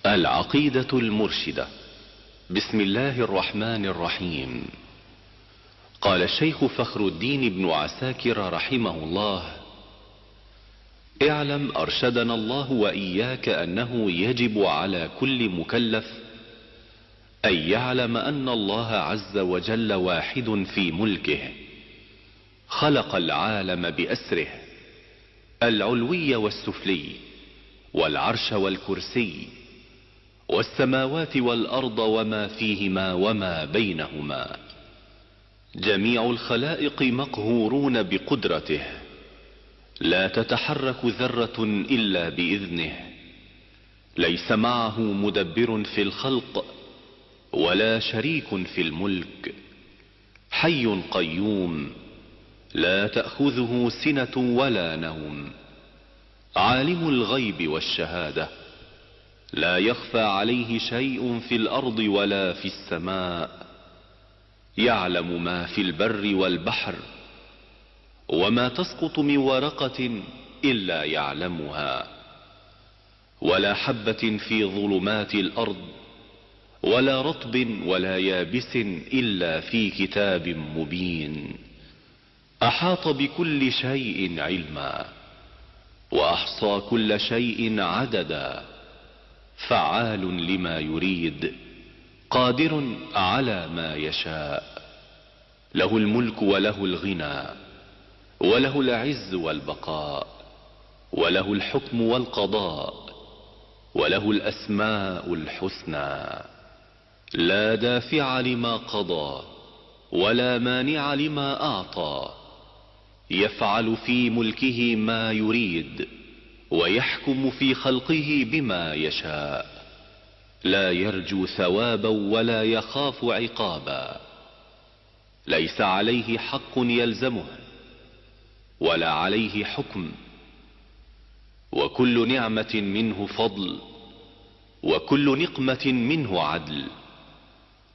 العقيدة المرشدة. بسم الله الرحمن الرحيم. قال الشيخ فخر الدين بن عساكر رحمه الله: اعلم أرشدنا الله وإياك أنه يجب على كل مكلف أن يعلم أن الله عز وجل واحد في ملكه، خلق العالم بأسره، العلوي والسفلي، والعرش والكرسي، والسماوات والأرض وما فيهما وما بينهما. جميع الخلائق مقهورون بقدرته، لا تتحرك ذرة إلا بإذنه، ليس معه مدبر في الخلق ولا شريك في الملك، حي قيوم، لا تأخذه سنة ولا نوم، عالم الغيب والشهادة، لا يخفى عليه شيء في الأرض ولا في السماء، يعلم ما في البر والبحر، وما تسقط من ورقة إلا يعلمها، ولا حبة في ظلمات الأرض، ولا رطب ولا يابس إلا في كتاب مبين. أحاط بكل شيء علما، وأحصى كل شيء عددا، فعال لما يريد، قادر على ما يشاء، له الملك وله الغنى، وله العز والبقاء، وله الحكم والقضاء، وله الأسماء الحسنى، لا دافع لما قضى ولا مانع لما أعطى، يفعل في ملكه ما يريد، ويحكم في خلقه بما يشاء، لا يرجو ثوابا ولا يخاف عقابا، ليس عليه حق يلزمه ولا عليه حكم، وكل نعمة منه فضل، وكل نقمة منه عدل،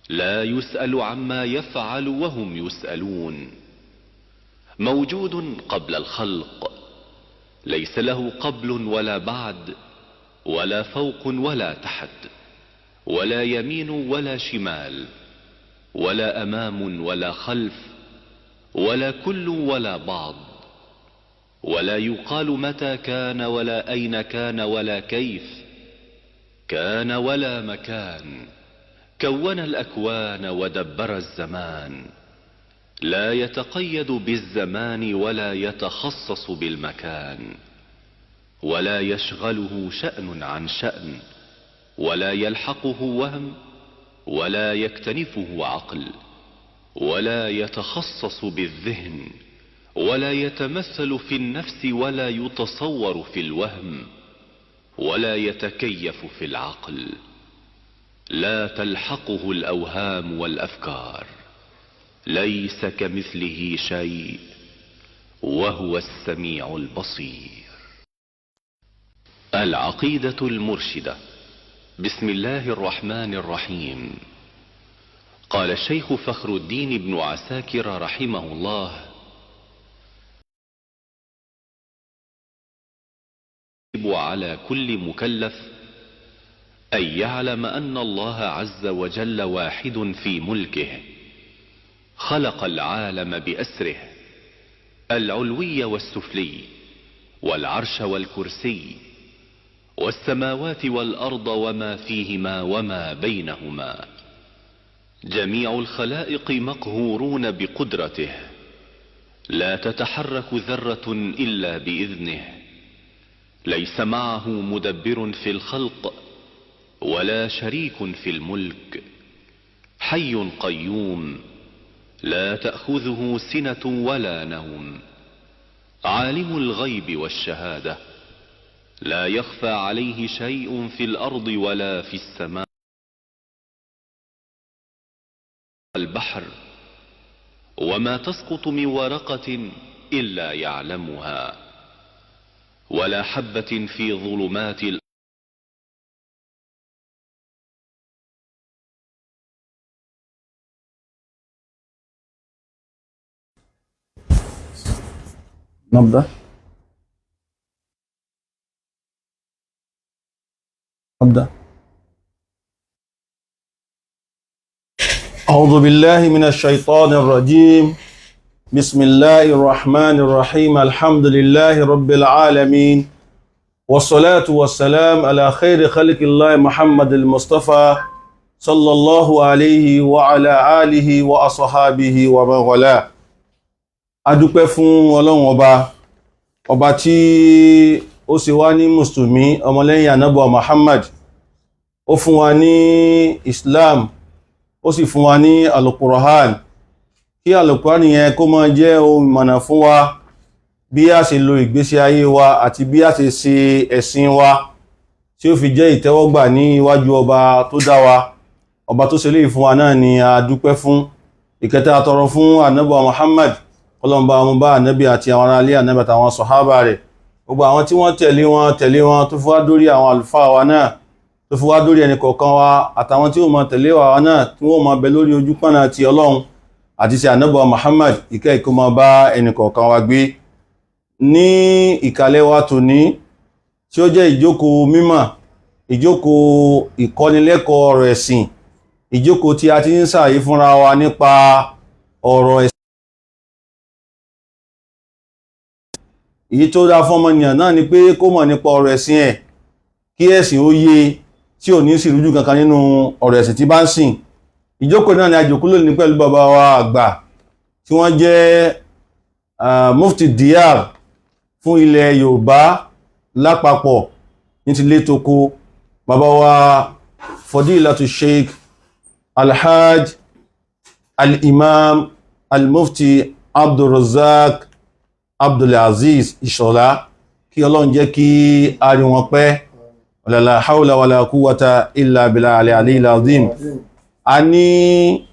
لا يسأل عما يفعل وهم يسألون، موجود قبل الخلق، ليس له قبل ولا بعد، ولا فوق ولا تحت، ولا يمين ولا شمال، ولا أمام ولا خلف، ولا كل ولا بعض، ولا يقال متى كان ولا أين كان ولا كيف كان ولا مكان، كون الأكوان ودبر الزمان، لا يتقيد بالزمان ولا يتخصص بالمكان، ولا يشغله شأن عن شأن، ولا يلحقه وهم، ولا يكتنفه عقل، ولا يتخصص بالذهن، ولا يتمثل في النفس، ولا يتصور في الوهم، ولا يتكيف في العقل، لا تلحقه الأوهام والأفكار، ليس كمثله شيء، وهو السميع البصير. العقيدة المرشدة. بسم الله الرحمن الرحيم. قال الشيخ فخر الدين بن عساكر رحمه الله: على كل مكلف أن يعلم أن الله عز وجل واحد في ملكه، خلق العالم بأسره، العلوي والسفلي، والعرش والكرسي، والسماوات والأرض وما فيهما وما بينهما. جميع الخلائق مقهورون بقدرته، لا تتحرك ذرة إلا بإذنه، ليس معه مدبر في الخلق ولا شريك في الملك، حي قيوم، لا تأخذه سنة ولا نوم، عالم الغيب والشهادة، لا يخفى عليه شيء في الأرض ولا في السماء والبحر، وما تسقط من ورقة إلا يعلمها، ولا حبة في ظلمات نبدأ. نبدأ. أعوذ بالله من الشيطان الرجيم. بسم الله الرحمن الرحيم. الحمد لله رب العالمين، والصلاة والسلام على خير خلق الله محمد المصطفى صلى الله عليه وعلى آله وأصحابه ومن والاه. A dúpẹ́ fún Ọlọ́run Ọba, ọba tí ó ṣe wá ní mùsùlùmí, ọmọlẹ́yìn Ànábì Muhammad. Ó fún wa ní Islam, ó sì fún wa ní Alukur'an, kí Alukur'an yẹn kó máa jẹ́ ohun ìmọ̀nà fún wa bí a ṣe lo ìgbésí ayé wa àti bí a ṣe ṣe ẹ̀sìn wa tí ó fi jẹ́ ìtẹ́wọ́gbà ní iwájú ọba tó dá wa. Ọba tó ṣe léyìí fún wa náà ni a dúpẹ́ fún. Ìkẹta àtọrọ fún Ànábì Muhammad, ọlọ́mọba ọmọ bá ànábì àti àwọn ará ilé ànábì àtàwọn sọ̀hábà rẹ̀, gbogbo àwọn tí wọ́n tẹ̀lé wọn tẹ̀lé wọn, tó fi wá dórí àwọn àlùfáà wa náà, tó fi wá dórí ẹnì kọ̀ọ̀kan wa àtàwọn tí ó máa tẹ̀lé wa náà, tí wọ́n máa bẹ lórí ojú pọ̀nà ti Ọlọ́run àti ti Ànábì Muhammad. Ìkẹ́ ìkó máa bá ẹnì kọ̀ọ̀kan wa gbé. Ní ìkàlẹ̀ wa tòní, tí ó jẹ́ ìjókòó mímọ̀, ìjókòó ìkọ́nilẹ́kọ̀ọ́ ọ̀rọ̀ ẹ̀sìn, ìjókòó tí a ti ń ṣàlàyé fúnra wa nípa ọ̀rọ̀ ẹ̀sìn, èyí tó dá fún ọmọnìyàn náà ni pé kó mọ̀ nípa ọ̀rọ̀ ẹ̀sìn ẹ̀, kí ẹ̀sìn ó yé, tí ò ní sí ìrújú kankan nínú ọ̀rọ̀ ẹ̀sìn tí bá ń sìn. Ìjókòó náà ni a jókòó lónìí pẹ̀lú bàbá wa àgbà tí wọ́n jẹ́ Mufti Diyar fún ilẹ̀ Yorùbá lápapọ̀ ní ti létoko, bàbá wa Fadilatu Sheikh Alhaj Al-Imam Al-Mufti Abdulrazak Abdulaziz Ìṣọ̀lá. Kí Ọlọ́run jẹ́ kí a rí wọn pẹ́. La hawla wala quwwata illa billahi al-aliyyil azim. A ní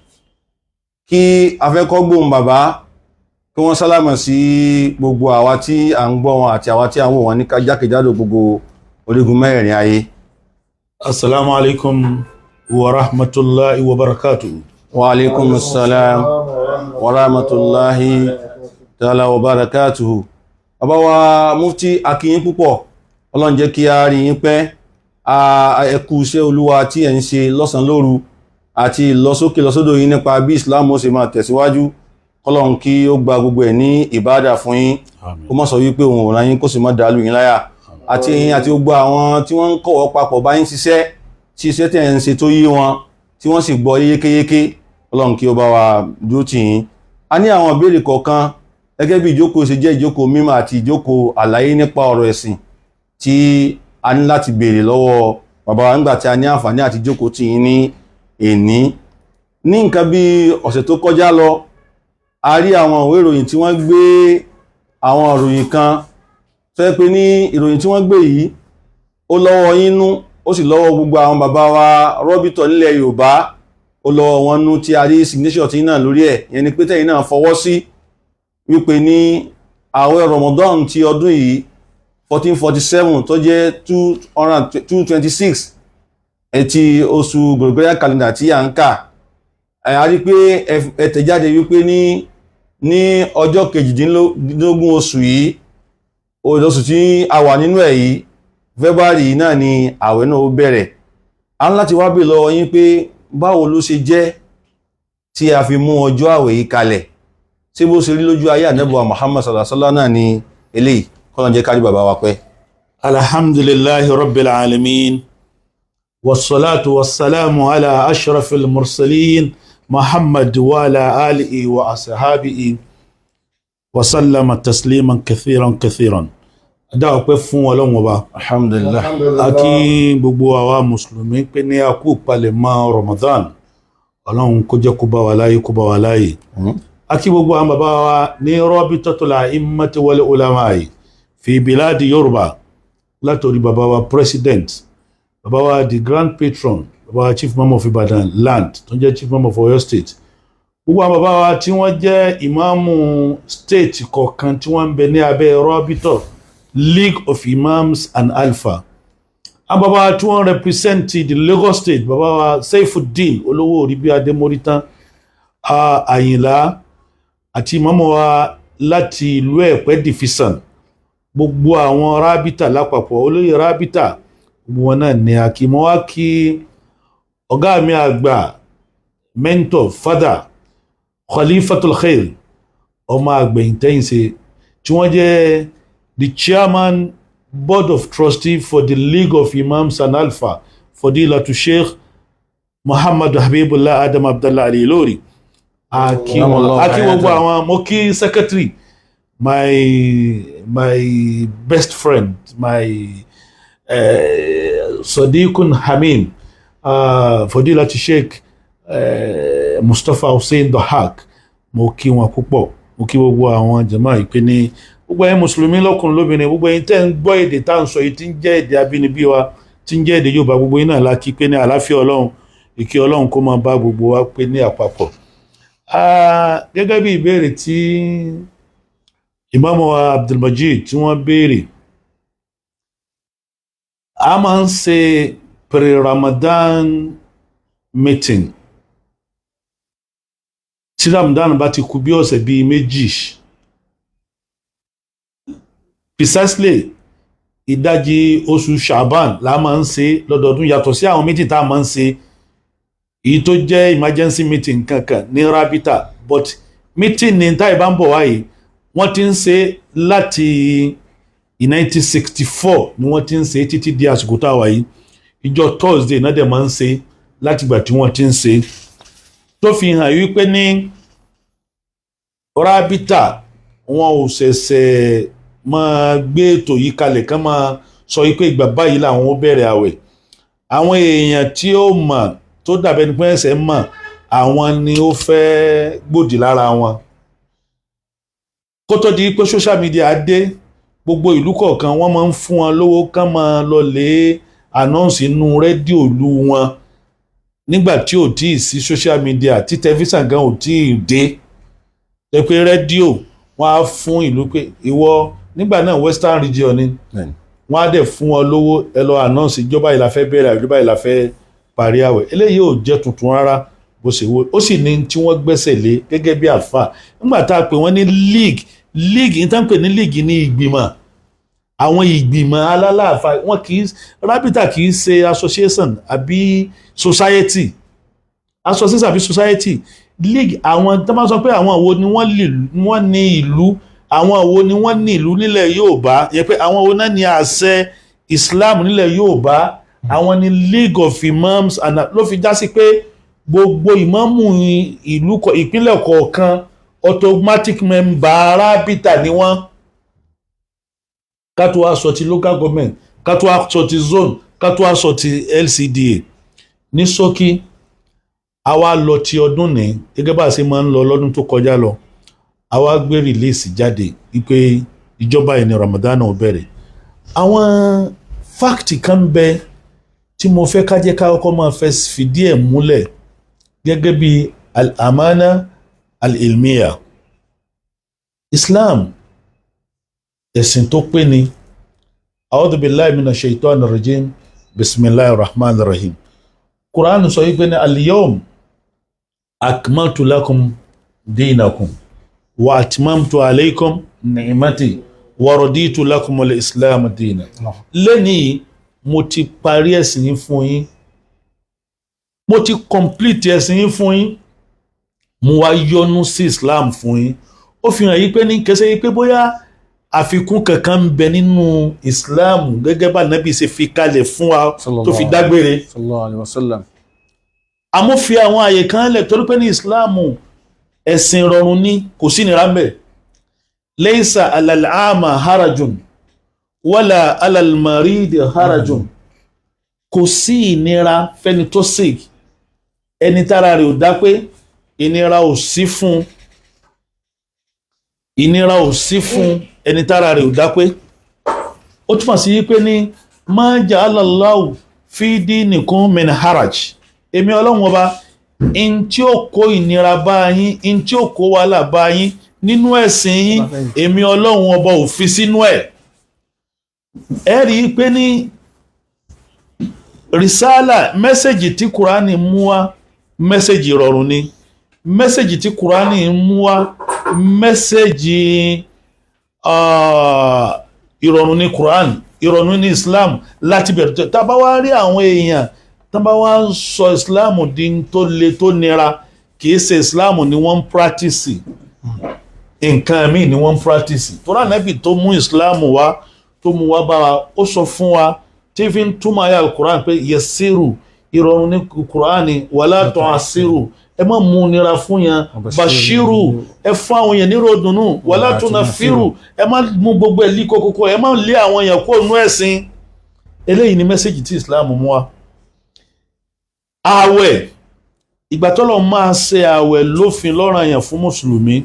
kí afẹ́kọ́gbóhùn bàbá, kí wọ́n sálámà sí gbogbo àwa tí à ń gbọ́ wọn àti àwa tí à ń wò wọn ní jákèjádò gbogbo orígun mẹ́rẹ̀ẹ̀rin ayé. Assalamu alaikum wa rahmatullahi wa barakatuh. Wa alaikum assalam wa rahmatullahi ta'ala wa barakatuhu. Bàbá wa Mufti, a kí yín púpọ̀. Ọlọ́run jẹ́ kí a rí yín pẹ́. Ẹ kú iṣẹ́ Olúwa tí ẹ̀ ń ṣe lọ́sàn lóru àti ìlọsókè lọ́sódò yín nípa bí Islam ó ṣe máa tẹ̀síwájú. Kọ́lọ́run kí ó gba gbogbo ẹ̀ ní ìbádà fún yín, kó má sọ wípé òun ò rán yín, kó sì má dàlú yín láyà, àti ẹ̀yin àti gbogbo àwọn tí wọ́n ń kọ̀wọ́ papọ̀ bá yín ṣiṣẹ́, tí iṣẹ́ tẹ̀ ń ṣe tó yé wọn, tí wọ́n sì gbọ́ yékéyéké. Ọlọ́run kí ó bá wa dúró tì yín. A ní àwọn ìbéèrè kọ̀ọ̀kan gẹ́gẹ́ bí ìjókòó ṣe jẹ́ ìjókòó mímọ̀ àti ìjókòó àlàyé nípa ọ̀rọ̀ ẹ̀sìn tí a ní láti béèrè lọ́wọ́ bàbá wa nígbà tí a ní àǹfààní àti jókòó tì yín ní èní. Ní nǹkan bí ọ̀sẹ̀ tó kọjá lọ, a rí àwọn ìwé ìròyìn tí wọ́n gbé àwọn ìròyìn kan tó yẹ pé ní ìròyìn tí wọ́n gbé yìí, ó lọ́wọ́ yín nú, ó sì lọ́wọ́ gbogbo àwọn bàbá wa rọ́bìtọ̀ nílẹ̀ Yorùbá, ó lọ́wọ́ wọn nú, tí a rí signature tí náà lórí ẹ̀. Yẹn ni pé tẹ́yìn náà fọwọ́ sí wípé ní ààwẹ̀ Ramadan ti ọdún yìí, 1447, tó jẹ́ 226 ẹtì oṣù Gregorian calendar tí à ń kà, a rí pé ẹ tẹ̀jáde wípé ní ọjọ́ 18 oṣù yìí, oṣù tí a wà nínú ẹ̀ yìí, February yìí náà ni ààwẹ̀ náà ó bẹ̀rẹ̀. A ń láti wá bèèrè lọ́wọ́ yín pé báwo ló ṣe jẹ́ tí a fi mú ọjọ́ ààwẹ̀ yìí kalẹ̀? Tí bó ṣe rí lójú ayé Ànábì wa Muhammad sallallahu alaihi wasallam náà ni eléyìí? Kọ́nà jẹ́ kárí bàbá wa pẹ́. Alhamdulillahi rabbil alamin, wassalatu wassalamu ala ashrafil mursalin Muhammad wa ala alihi wa ashabihi wa sallama tasliman kathiran kathiran. Dá ọpẹ́ fún Ọlọ́run Ọba. Alhamdulillah. A kí gbogbo àwa mùsùlùmí pé ní a kú palẹ̀mọ́ Ramadan. Ọlọ́run kó jẹ́ kó bá wa láyé, kó bá wa láyé. A kí gbogbo àwọn bàbá wa ní Rabitatul A'immati wal Ulama'i fi biladi Yorùbá, látòrí bàbá wa president, bàbá wa the grand patron, bàbá wa chief imam of Ibadan land, tó ń jẹ́ chief imam of Oyo State, gbogbo àwọn bàbá wa tí wọ́n jẹ́ ìmáàmù state kọ̀ọ̀kan tí wọ́n ń bẹ ní abẹ́ Rabita League of Imams and Alfa, àwọn bàbá wa tí wọ́n represent the Lagos State, bàbá wa Saifuddin Olówó orí bí Adémórítan Àyìnlá, àti ìmáàmù wa láti ìlú Ẹ̀pẹ́ division, gbogbo àwọn rábítà lápapọ̀, olóyè rábítà, gbogbo wọn náà ní akímọ́ wá kí ọ̀gá mi àgbà. mentor, father, Khalifatul Khair, ọmọ àgbẹ̀yìntẹ́yìnṣe, tí wọ́n jẹ́ the chairman, board of trustee for the League of Imams and Alfa, Fadilatu Sheikh Muhammad Habibullah Adam Abdallah Ali Ilori. Akí gbogbo àwọn, mo kí secretary, my best friend, my Sadiqun Hamim, Fadilatu Sheikh Mustapha Hussein Dohak. Mo kí wọn púpọ̀. Mo kí gbogbo àwọn jàmáà ìpè ní gbogbo ẹ̀yin mùsùlùmí lọ́kùnrin lóbìnrin, gbogbo ẹ̀yin tẹ́ ń gbọ́ èdè tá à ń sọ yìí, tí ń jẹ́ èdè abínibí wa, tí ń jẹ́ èdè Yorùbá, gbogbo yín náà la kí pé ní àlàáfíà Ọlọ́run, ìkẹ́ Ọlọ́run kó máa bá gbogbo wa pé ní àpapọ̀. Gẹ́gẹ́ bí ìbéèrè tí Ìmáàmù wa Abdulmajid tí wọ́n béèrè, a máa ń ṣe pre-Ramadan meeting tí Ramadan bá ti kù bí ọ̀sẹ̀ bíi 2, precisely ìdajì oṣù Shaban la máa ń ṣe lọ́dọọdún, yàtọ̀ sí àwọn meeting tá a máa ń ṣe, èyí tó jẹ́ emergency meeting kankan ní Rabita. But meeting ní táyì bá ń bọ̀ wáyé, wọ́n ti ń ṣe láti 1964 ni wọ́n ti ń ṣe títí di àsìkò tá a wà yìí. Ìjọ Thursday náà dẹ̀ máa ń ṣe látìgbà tí wọ́n ti ń ṣe, tó fi hàn wípé ní Rabita, wọn ò ṣẹ̀ṣẹ̀ máa gbé ètò yìí kalẹ̀ kán máa sọ wípé ìgbà báyìí làwọn ó bẹ̀rẹ̀ àwẹ̀. Àwọn èèyàn tí ó mọ̀ tó dàbẹ́ ni pé ẹsẹ̀ mọ̀, àwọn ni ó fẹ́ gbòdì lára wọn. Kó tó di pé social media dé, gbogbo ìlú kọ̀ọ̀kan, wọ́n máa ń fún wọn lówó kán máa lọ lè announce inú rédíò ìlú wọn nígbà tí ò tíì sí social media, tí tẹlifíṣàn gan ò tíì dé. Ṣe pé rédíò, wọ́n á fún ìlú pé ìwọ nígbà náà, Western Region ni, wọ́n á dẹ̀ fún wọn lówó, ẹ lọ announce, ìjọba yìí la fẹ́ bẹ̀rẹ̀, ìjọba yìí la fẹ́ parí àwẹ̀. Eléyìí ò jẹ́ tuntun rárá bó ṣe wo. Ó sì ní tí wọ́n gbẹ́sẹ̀ lé gẹ́gẹ́ bí àlùfáà nígbà tá a pè wọ́n ní league. League ní tá ń pè ní league ní ìgbìmọ̀, àwọn ìgbìmọ̀ alálàáfà. Wọn kì í, Rabita kì í ṣe association àbí society, association àbí society. League, àwọn tó máa sọ pé àwọn wo ni wọ́n lè, wọ́n ní ìlú, àwọn wo ni wọ́n ní ìlú nílẹ̀ Yorùbá yẹ, pé àwọn wo náà ní àṣẹ Islam nílẹ̀ Yorùbá, àwọn ni League of Imams and ló fi já sí pé gbogbo ìmáàmù ìlú, ìpínlẹ̀ kọ̀ọ̀kan, automatic member Rabita ni wọ́n. Ká tó wá sọ ti local government, ká tó wá sọ ti zone, ká tó wá sọ ti LCDA. Ní ṣókí, a wá lọ ti ọdún ní gẹ́gẹ́ bá a ṣe máa ń lọ lọ́dún tó kọjá lọ. A wá gbé release jáde wípé ìjọba yìí ní Ramadan ó bẹ̀rẹ̀. Àwọn fact kan ń bẹ tí mo fẹ́ ká jẹ́ ká kọ́kọ́ máa fẹ́ fìdí ẹ̀ múlẹ̀ gẹ́gẹ́ bí al-amana al-ilmiya. Islam, ẹ̀sìn tó pé ni. A'udhu billahi minash shaitani rajim, bismillahir rahmanir rahim. Quran sọ wípé ní al-yawm akmaltu lakum dinakum wa atmamtu alaykum ni'mati wa raditu lakum al-islam dina. Lẹ́nìí, mo ti parí ẹ̀sìn yín fún yín, mo ti complete ẹ̀sìn yín fún yín, mo wá yọ́nú sí Islam fún yín. Ó fi hàn yí pé ní kẹsẹ́ yí pé bóyá àfikún kankan ń bẹ nínú Islam gẹ́gẹ́ bá Nábì ṣe fi kalẹ̀ fún wa tó fi dágbére. Sallallahu alayhi wa sallam. Àmọ́ fi àwọn àyè kan lẹ̀, torí pé ní Islam, ẹ̀sìn ìrọ̀rùn ní, kò sí nira ń bẹ̀. Laysa alal a'ma harajun wala alal maridi harajun. Kò sí ìnira fẹ́ni tó sick, ẹni tára rẹ̀ ò dá pé, ìnira ò sí fún, ìnira ò sí fún ẹni tára rẹ̀ ò dá pé. Ó túmọ̀ sí pé ní ma ja'alallahu fi dinikum min haraj. Èmi Ọlọ́run Ọba, in tí ó kó ìnira bá yín, in tí ó kó wàhálà bá yín nínú ẹ̀sìn yín, èmi Ọlọ́run Ọba ò fi sínú ẹ̀. Ẹ rí i pé ní risala, message tí Kùránì mú wá, message ìrọ̀rùn ni. Message tí Kùránì mú wá, message ìrọ̀rùn ni Kùránì, ìrọ̀rùn ní Islam láti bẹ̀rẹ̀. Tá a bá wá rí àwọn èèyàn Tán bá wá ń sọ Islam di n tó le, tó nira, kì í ṣe Islam ni wọ́n ń practice, nǹkan míì ni wọ́n ń practice. Torí Ànábì tó mú Islam wá, tó mú wá bá wa, ó sọ fún wa tí fi ń túmọ̀ ayé Alukur'an pé yasiru, ìrọ̀rùn ní Kur'an, wala tu'asiru, ẹ má mú nira fún yẹn, bashiru, ẹ fún àwọn yẹn nírò dùnú, wala tunafiru, ẹ má mú gbogbo ẹ lí kókókó, ẹ má lé àwọn yẹn kó nú ẹ̀sìn. Eléyìí ni message tí Islam mú wá. Ààwẹ̀, ìgbà tọ́lọ̀ máa ṣe ààwẹ̀ lófin lọ́ranyàn fún mùsùlùmí,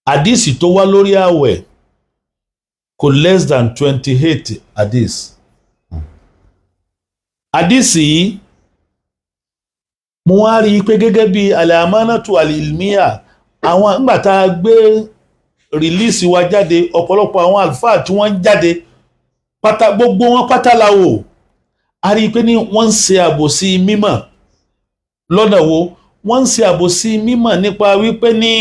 àdìsí tó wá lórí ààwẹ̀ kò less than 28 àdìsí. Àdìsí yìí, mo wá rí i pé gẹ́gẹ́ bí al-amanatu al-ilmiya, àwọn ńgbà tá a gbé release wa jáde, ọ̀pọ̀lọpọ̀ àwọn àlùfáà tí wọ́n ń jáde pátá, gbogbo wọn pátá la wò, a rí i pé ní wọ́n ń ṣe àbòsí mímọ̀. Lọ́nà wo wọ́n ń ṣe àbòsí mímọ̀? Nípa wípé ní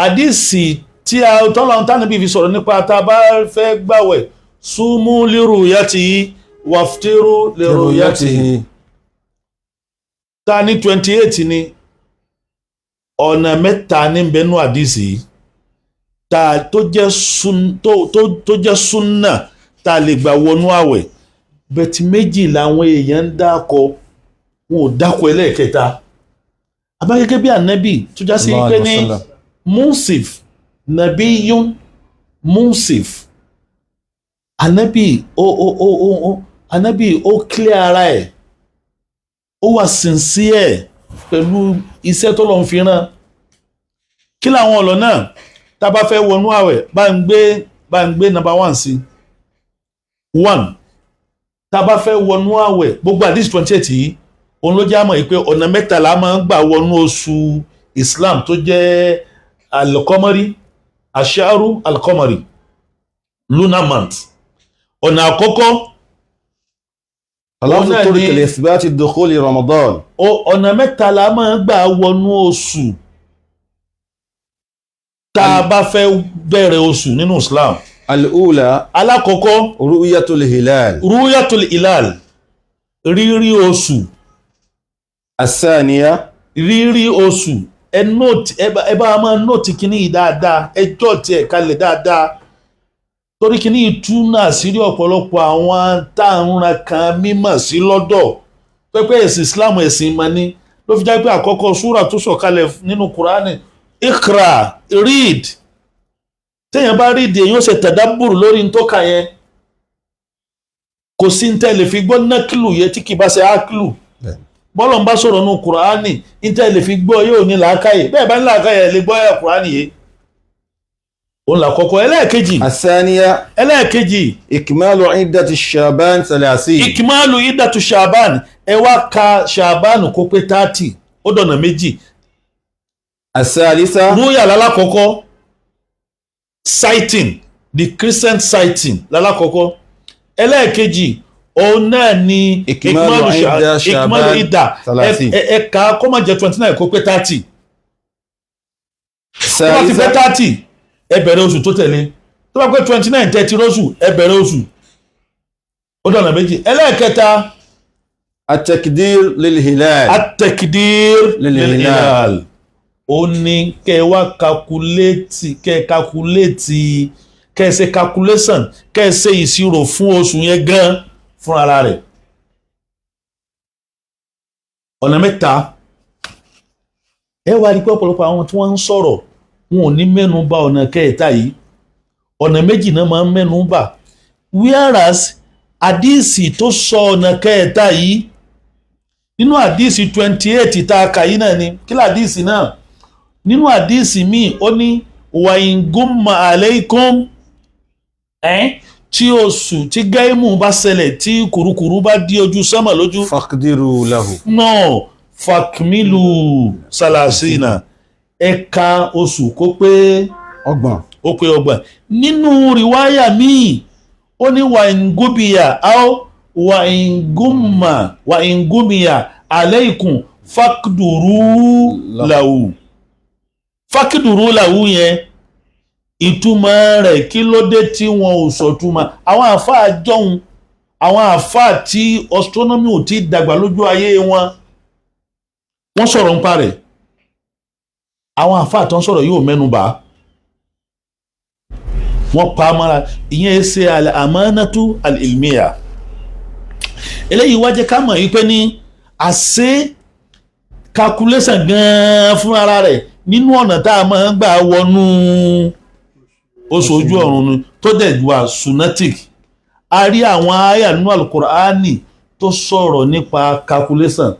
àdìsí tí a tọ́lọ́ tánàbí fi sọ̀rọ̀ nípa tá a bá fẹ́ gbàwẹ̀, sumu liruyatihi waftiru liruyatihi, ta ní 28 ni ọ̀nà mẹ́ta ní bẹnu àdìsí yìí ta tó jẹ́ sun tó tó tó jẹ́ súnà tá a lè gbà wọnú àwẹ̀. Bẹ̀tì méjì làwọn èèyàn ń dákọ, wọn ò dákọ ẹlẹ́ẹ̀kẹta. Àbá gẹ́gẹ́ bí ànábì tó já sí pé ní munsif, nabiyun munsif, ànábì ó ànábì ó clear ara ẹ̀, ó wà sincere pẹ̀lú iṣẹ́ tó lọ́n fi rán. Kí làwọn ọ̀lọ́ náà tá a bá fẹ́ wọnú àwẹ̀? Bá ń gbé number one sí one. Tá a bá fẹ́ wọnú àwẹ̀, gbogbo àdìsí 28 yìí, òun ló jẹ́ àmọ̀ yìí pé ọ̀nà mẹ́ta la máa ń gbà wọnú oṣù Islam tó jẹ́ alqamari, asharu alqamari, lunar month. Ọ̀nà àkọ́kọ́, ثلاث náà طرق لإثبات دخول رمضان. Ọ̀nà mẹ́ta la máa ń gbà wọnú oṣù tá a bá fẹ́ bẹ̀rẹ̀ oṣù nínú Islam. الأولى Alákọ̀ọ́kọ́, رؤية الهلال. Ruyatul hilal, rírí oṣù. الثانية Rírí oṣù. Ẹ note, ẹ bá máa note kíní yìí dáadáa, ẹ jọ́ tiẹ̀ kalẹ̀ dáadáa, torí kíní yìí tú náà sírí ọ̀pọ̀lọpọ̀ àwọn tá à ń ran kan mímọ̀ sí lọ́dọ̀ pẹ́pẹ́. Ẹ̀sìn Islam, ẹ̀sìn ìmọ̀ ni. Ló fi jẹ́ pé àkọ́kọ́ súrà tó sọ̀kalẹ̀ nínú Kùránì, Ikra, read. Téèyàn bá read, èèyàn ó ṣe tadabbur lórí ntọ́ka yẹn. Kò sí ní tẹ́lẹ̀ fi gbọ́ nákìlù yẹn tí kì bá ṣe ákìlù. Bọ́lọ̀ ń bá sọ̀rọ̀ nù Kùránì, ní tẹ́lẹ̀ fi gbọ́ yóò ní làákàyè. Bẹ́ẹ̀ bá ní làákàyè, lè gbọ́ ẹ̀ Kùránì yìí. Òun là kọ́kọ́. Ẹlẹ́ẹ̀kejì, الثانية ẹlẹ́ẹ̀kejì, إكمال عدة شعبان 30. Ikmalu idatu Shaban, ẹ wá ka Shaban kó pé 30, ó dọ̀nà méjì. الثالثة Rúyà lálákọ̀ọ́kọ́, sighting, the crescent sighting lálákọ̀ọ́kọ́. Ẹlẹ́ẹ̀kejì, òun náà ni Ikmalu idda Shaban ikmalu idda 30. Ẹ kà kó má jẹ́ 29, kó pé 30. Tó bá ti pé الثالثة 30, ẹ bẹ̀rẹ̀ oṣù tó tẹ̀lé. Tó bá pé 29, 30 rọ́ṣù, ẹ bẹ̀rẹ̀ oṣù, ó dọ̀nà méjì. Ẹlẹ́ẹ̀kẹta, التكدير للهلال. Atẹkidir Lil-hilal. lil-hilal, ó ní kẹ́ ẹ wá calculate, kẹ́ ẹ calculate, kẹ́ ẹ ṣe calculation, kẹ́ ẹ ṣe ìṣirò fún oṣù yẹn gan fún ara rẹ̀. Ọ̀nà mẹ́ta. Ẹ wá rí pé ọ̀pọ̀lọpọ̀ àwọn tí wọ́n ń sọ̀rọ̀, wọn ò ní mẹ́nu bà ọ̀nà kẹta yìí. Ọ̀nà méjì náà máa ń mẹ́nu bà, whereas àdíìsì tó sọ ọ̀nà kẹta yìí nínú àdíìsì 28 tá a kà yìí náà ni. Kí làdíìsì náà? Nínú àdíìsì míì, ó ní wa in gumma aleikum, ẹ́ tí oṣù tí gáímù bá ṣẹlẹ̀, tí kùrukùru bá dí ojú sánmà lójú, فاقدروا له. Náà fakmilu salasina, ẹ̀ka oṣù kó pé 30. Ó pé 30. Nínú rìwáyà míì, ó ní wàǹgóbìyà áó wàǹgùmà wàǹgùmìyà aleikum fakdùrú làwù. Fakdùrú làwù yẹn, ìtumọ̀ rẹ̀, kí ló dé tí wọn ò sọ̀túmọ̀? Àwọn àfáà jọ̀hún, Àwọn àfáà tí astronomy ò ti dàgbà lójú ayé wọn, wọ́n sọ̀rọ̀ nípa rẹ̀. Àwọn àfáà tó ń sọ̀rọ̀ yóò mẹ́nu bà á, wọ́n pa á mọ́ra. Ìyẹn ṣe al-amanatu al-ilmiya. Eléyìí wá jẹ́ ká mọ̀ yìí pé ní àṣẹ calculation gan-an fún ara rẹ̀ nínú ọ̀nà tá a máa ń gbà wọnú oṣù ojú ọ̀run ni, tó dẹ̀ wà sunnatic. A rí àwọn àyà nínú alukur'ani tó sọ̀rọ̀ nípa calculation.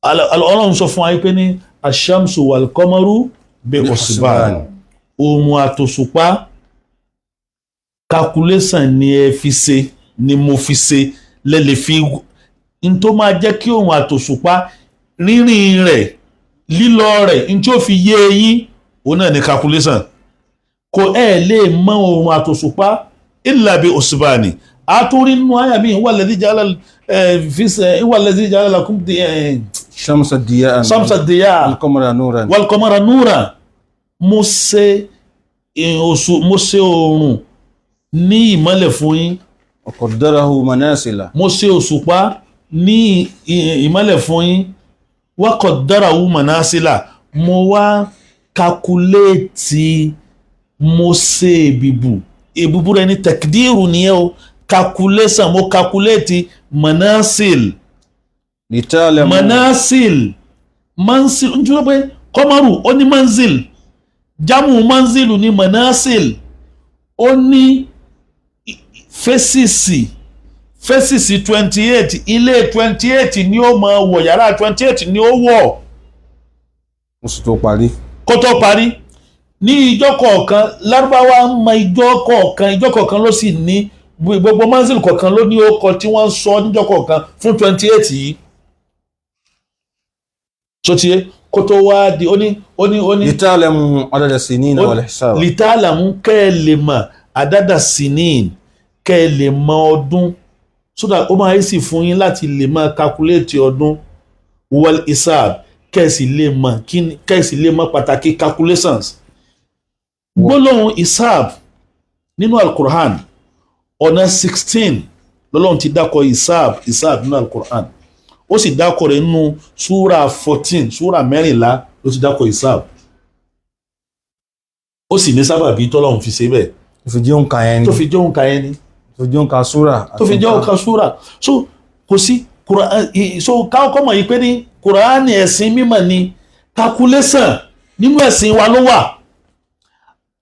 Ọlọ́run sọ fún wa pé ní ash-shamsu wal-qamaru bi husban, oòrùn àtòṣùpá, calculation ni ẹ fi ṣe, ni mo fi ṣe lẹ́lẹ̀ fi n tó máa jẹ́ kí oòrùn àtòṣùpá rírìn rẹ̀, lílọ rẹ̀, n tí ó fi yé eyín, òun náà ni calculation. Kò ẹ̀ lè mọ oòrùn àtòṣùpá illa bi husbani. Àtúrí nínú àyà mi, huwa alladhi ja'ala huwa alladhi ja'ala lakum shamsa diya shamsa diya wal-qamara nuran wal-qamara nura. Mo ṣe oṣù, mo ṣe oòrùn ní ìmọ́lẹ̀ fún yín. Wa qaddarahu manasila. Mo ṣe òṣùpá ní ìmọ́lẹ̀ fún yín. Wa qaddarahu manasila. Mo wá calculate, mo ṣe èbìbù. Èbìbù rẹ ní taqdiru nìyẹn o, calculation. Mo calculate manasil. Lita'lamu. Manasil, mansil n jùlọ pé kọ́mọ́rù ó ní manzil, jamu manzilu ní manasil. Ó ní phases, phases 28, ilé 28 ni ó máa wọ̀, yàrá 28 ni ó wọ̀. Oṣù tó parí. Kó tó parí ní ìjọ kọ̀ọ̀kan. Lárúbáwá ń mọ ìjọ kọ̀ọ̀kan, ìjọ kọ̀ọ̀kan ló sì ní gbogbo manzil kọ̀ọ̀kan ló ní orúkọ tí wọ́n ń sọ níjọ kọ̀ọ̀kan fún 28 yìí. Tó ti yé, kó tó wá di ó ní Lita'lamu adada sinina wal hisab. Lita'lamu, kẹ́ ẹ lè mọ̀ adada sinin, kẹ́ ẹ lè mọ ọdún, so that ó máa sì fún yín láti lè máa calculate ọdún, wal hisab, kẹ́ ẹ sì lè mọ̀ kẹ́ ẹ sì lè mọ̀ pàtàkì calculations. Gbólóhùn hisab nínú alukur'an, ọ̀nà 16 lọ́lọ́run ti dákọ̀ hisab, hisab nínú alukur'an. Ó sì dákọ̀ rẹ̀ nínú súra 14, súra 14 ló ti dákọ̀ hisab. Ó sì ní sábàbí tọ́lọ́run fi ṣe bẹ́ẹ̀. Tó fi jẹ́ òǹkà yẹn ni. Tó fi jẹ́ òǹkà yẹn ni. Tó fi jẹ́ òǹkà súrà. Tó fi jẹ́ òǹkà súrà. So kò sí so káwọn kọ́ mọ̀ yìí pé ní Kùránì ẹ̀sìn mímọ̀ ni. Calculation nínú ẹ̀sìn wa ló wà,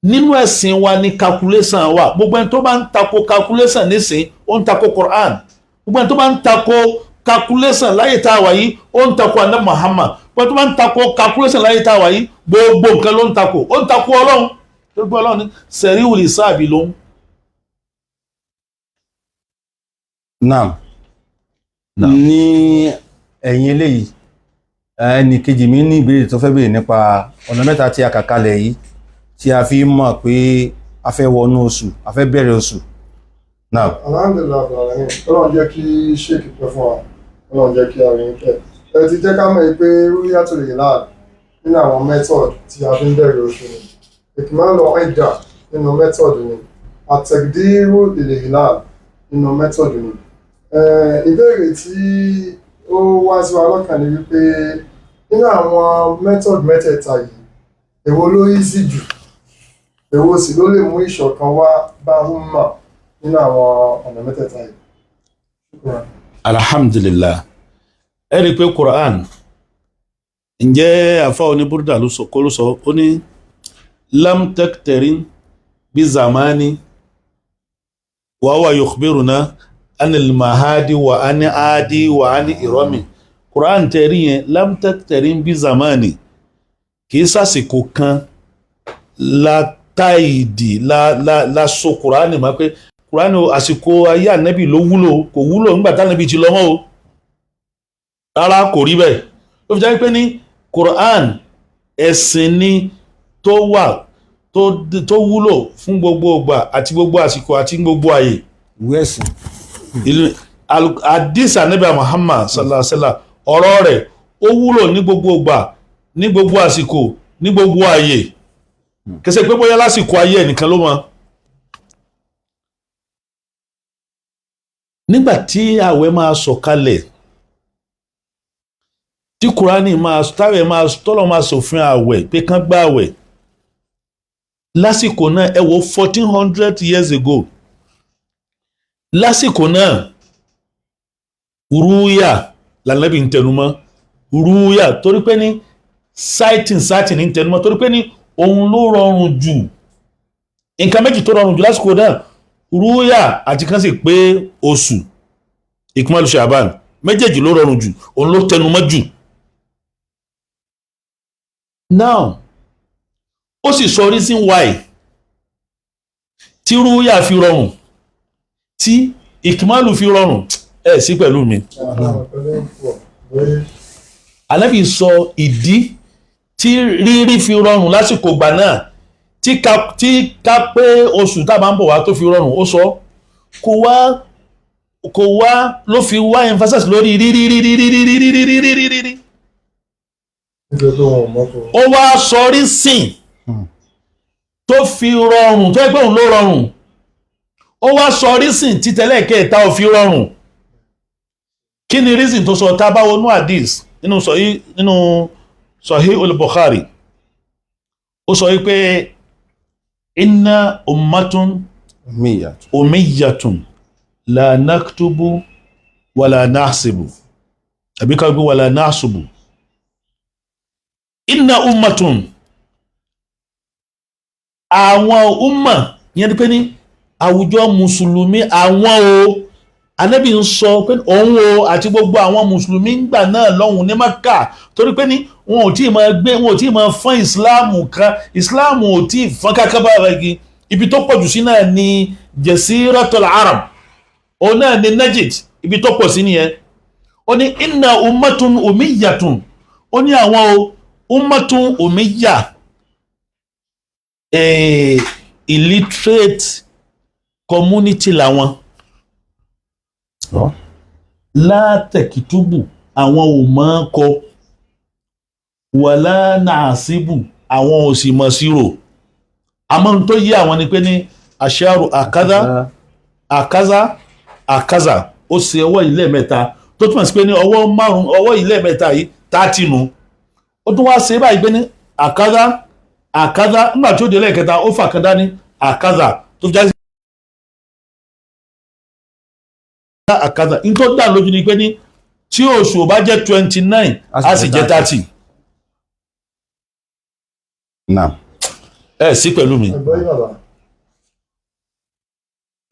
nínú ẹ̀sìn wa ni calculation wà. Gbogbo ẹni tó bá ń tako calculation nísìn, ó ń tako Quran. Gbogbo ẹni tó bá ń tako calculation láyé tá a wà yìí, ó ń tako Ànábì Muhammad. Gbogbo ẹni tó bá ń tako calculation láyé tá a wà yìí, gbogbo nǹkan ló ń tako, ó ń tako Ọlọ́run. Gbogbo Ọlọ́run ní sẹ̀ríwìlì sáàbì ló ń. Naam. Ní ẹ̀yìn eléyìí, ẹnì kejì mi ní ìbéèrè tó fẹ́ béèrè nípa ọ̀nà mẹ́ta tí a kà kalẹ̀ yìí tí a fi mọ̀ pé a fẹ́ wọnú oṣù, a fẹ́ bẹ̀rẹ̀ oṣù. Naam. Alhamdulillahi rabbil alamin. Ọlọ́run jẹ́ kí sheik pẹ́ fún wa, Ọlọ́run jẹ́ kí ara yín pẹ́. Ẹ ti jẹ́ ká mọ̀ pé ru'yatul hilal nínú àwọn method tí a fi ń bẹ̀rẹ̀ oṣù ni, ikmalu idda nínú method ni, at-taqdiru lil hilal nínú method ni. Ìbéèrè tí ó wá sí wa lọ́kàn ni wípé nínú àwọn method mẹ́tẹ̀ẹ̀ta yìí, èwo ló easy jù, èwo sì ló lè mú ìṣọ̀kan wá bá umma nínú àwọn ọ̀nà mẹ́tẹ̀ẹ̀ta yìí? Shukran. Alhamdulillah. Ẹ rí i pé Quran, ǹjẹ́ àfa oníbúrúdà ló sọ kó ló sọ, ó ní lam taktarin bí zamani wa huwa yukhbiruna anil mahadi wa ani adi wa ani irami. Quran tẹ̀rí yẹn, lam taktarin bí zamani, kì í sàsìkò kan la táìdì la la la so Quran mọ́ pé Quran o, àsìkò ayé ànábì ló wúlò, kò wúlò nígbà tánábì ti lọ mọ́ o. Rárá, kò rí bẹ́ẹ̀. Ló fi jẹ́ pé ní Quran ẹ̀sìn ni tó wà tó wúlò fún gbogbo ìgbà àti gbogbo àsìkò àti gbogbo àyè. Ìwé ẹ̀sìn. Hadith ànábì Muhammad sallallahu alaihi wasallam, ọ̀rọ̀ rẹ̀ ó wúlò ní gbogbo ìgbà, ní gbogbo àsìkò, ní gbogbo àyè. Kẹsẹ̀ pé bóyá lásìkò ayé ẹnìkan ló mọ̀. Nígbà tí àwẹ̀ máa sọ̀kalẹ̀, tí Kúránì máa táwẹ̀ máa tọ́lọ̀ máa ṣòfin àwẹ̀ pé kán gbà àwẹ̀ lásìkò náà, ẹ wo, 1400 years ago, lásìkò náà, rúyà lànàbí ń tẹnumọ́ rúyà, torí pé ní sighting, sighting ń tẹnumọ́, torí pé ní òun ló rọrùn jù. Nǹkan méjì tó rọrùn jù lásìkò náà, rúyà àti kan sì pé oṣù ìkúmọ̀lù Ṣàbán, méjèèjì ló rọrùn jù, òun ló tẹnumọ́ jù. Now, ó sì sọ reason why tí rúyà fi rọrùn, tí ìkúmọ̀lù fi rọrùn. Ẹ sí pẹ̀lú mi? Ànábì sọ ìdí tí rírí fi rọrùn lásìkò gbà náà, tí ká pé oṣù tá a bá ń bọ̀ wá tó fi rọrùn. Ó sọ kò wá ló fi wá emphasis lórí rírí rírí rírí rírí rírí rírí rírí. Nítorí pé wọn ò mọ́kọ. Ó wá sọ reason tó fi rọrùn, tó yẹ pé òun ló rọrùn. Ó wá sọ reason títẹ̀lẹ̀ kẹta ò fi rọrùn. Kí ni reason tó sọ? Tá a bá wọnú hadith nínú Sahih al-Bukhari, ó sọ wípé inna ummatun Ummiyatun. Umiyyatun la naktubu wala nahsibu, àbí ká gbé wala nahsubu. Inna ummatun, àwọn umma yẹn ni pé ní àwùjọ mùsùlùmí, àwọn o, Ànábì ń sọ pé òun o àti gbogbo àwọn mùsùlùmí ń gbà náà lọ́hùn ní Maka, torí pé ní wọn ò tí ì máa gbé, wọn ò tí ì máa fọ́n ìsìláàmù kan, ìsìláàmù ò tí ì fọ́n kákábà rẹ̀. Ibi tó pọ̀ jù sí náà ní Jasiratul Arab, òun náà ní Najd, ibi tó pọ̀ sí nìyẹn. Ó ní inna ummatun umiyyatun, ó ní àwọn o ummatun umiyya, illiterate community làwọn. Látẹ̀kìtúbù, àwọn ò mọ̀ ọ́n kọ, wàlá nàásìbù, àwọn ò sì mọ̀ sírò. Àmọ́ ohun tó yé àwọn ni pé ní àṣàrò àkázá àkázá àkázá, ó ṣe ọwọ́ ilé mẹ́ta, tó túmọ̀ sí pé ní ọwọ́ márùn, ọwọ́ ilé mẹ́ta yìí, 30 nu. Ó tún wá ṣe báyìí pé ní àkázá àkázá. Nígbà tí ó dé lẹ́ẹ̀kẹta, ó fà kan dání, àkázá, tó fi já sí àkázá. Ní tó dà lójú ni pé ní tí oṣù ò bá jẹ́ 29, á sì jẹ́ 30. Naam. Ẹ sí pẹ̀lú mi? Ẹgbẹ́ yìí, bàbá.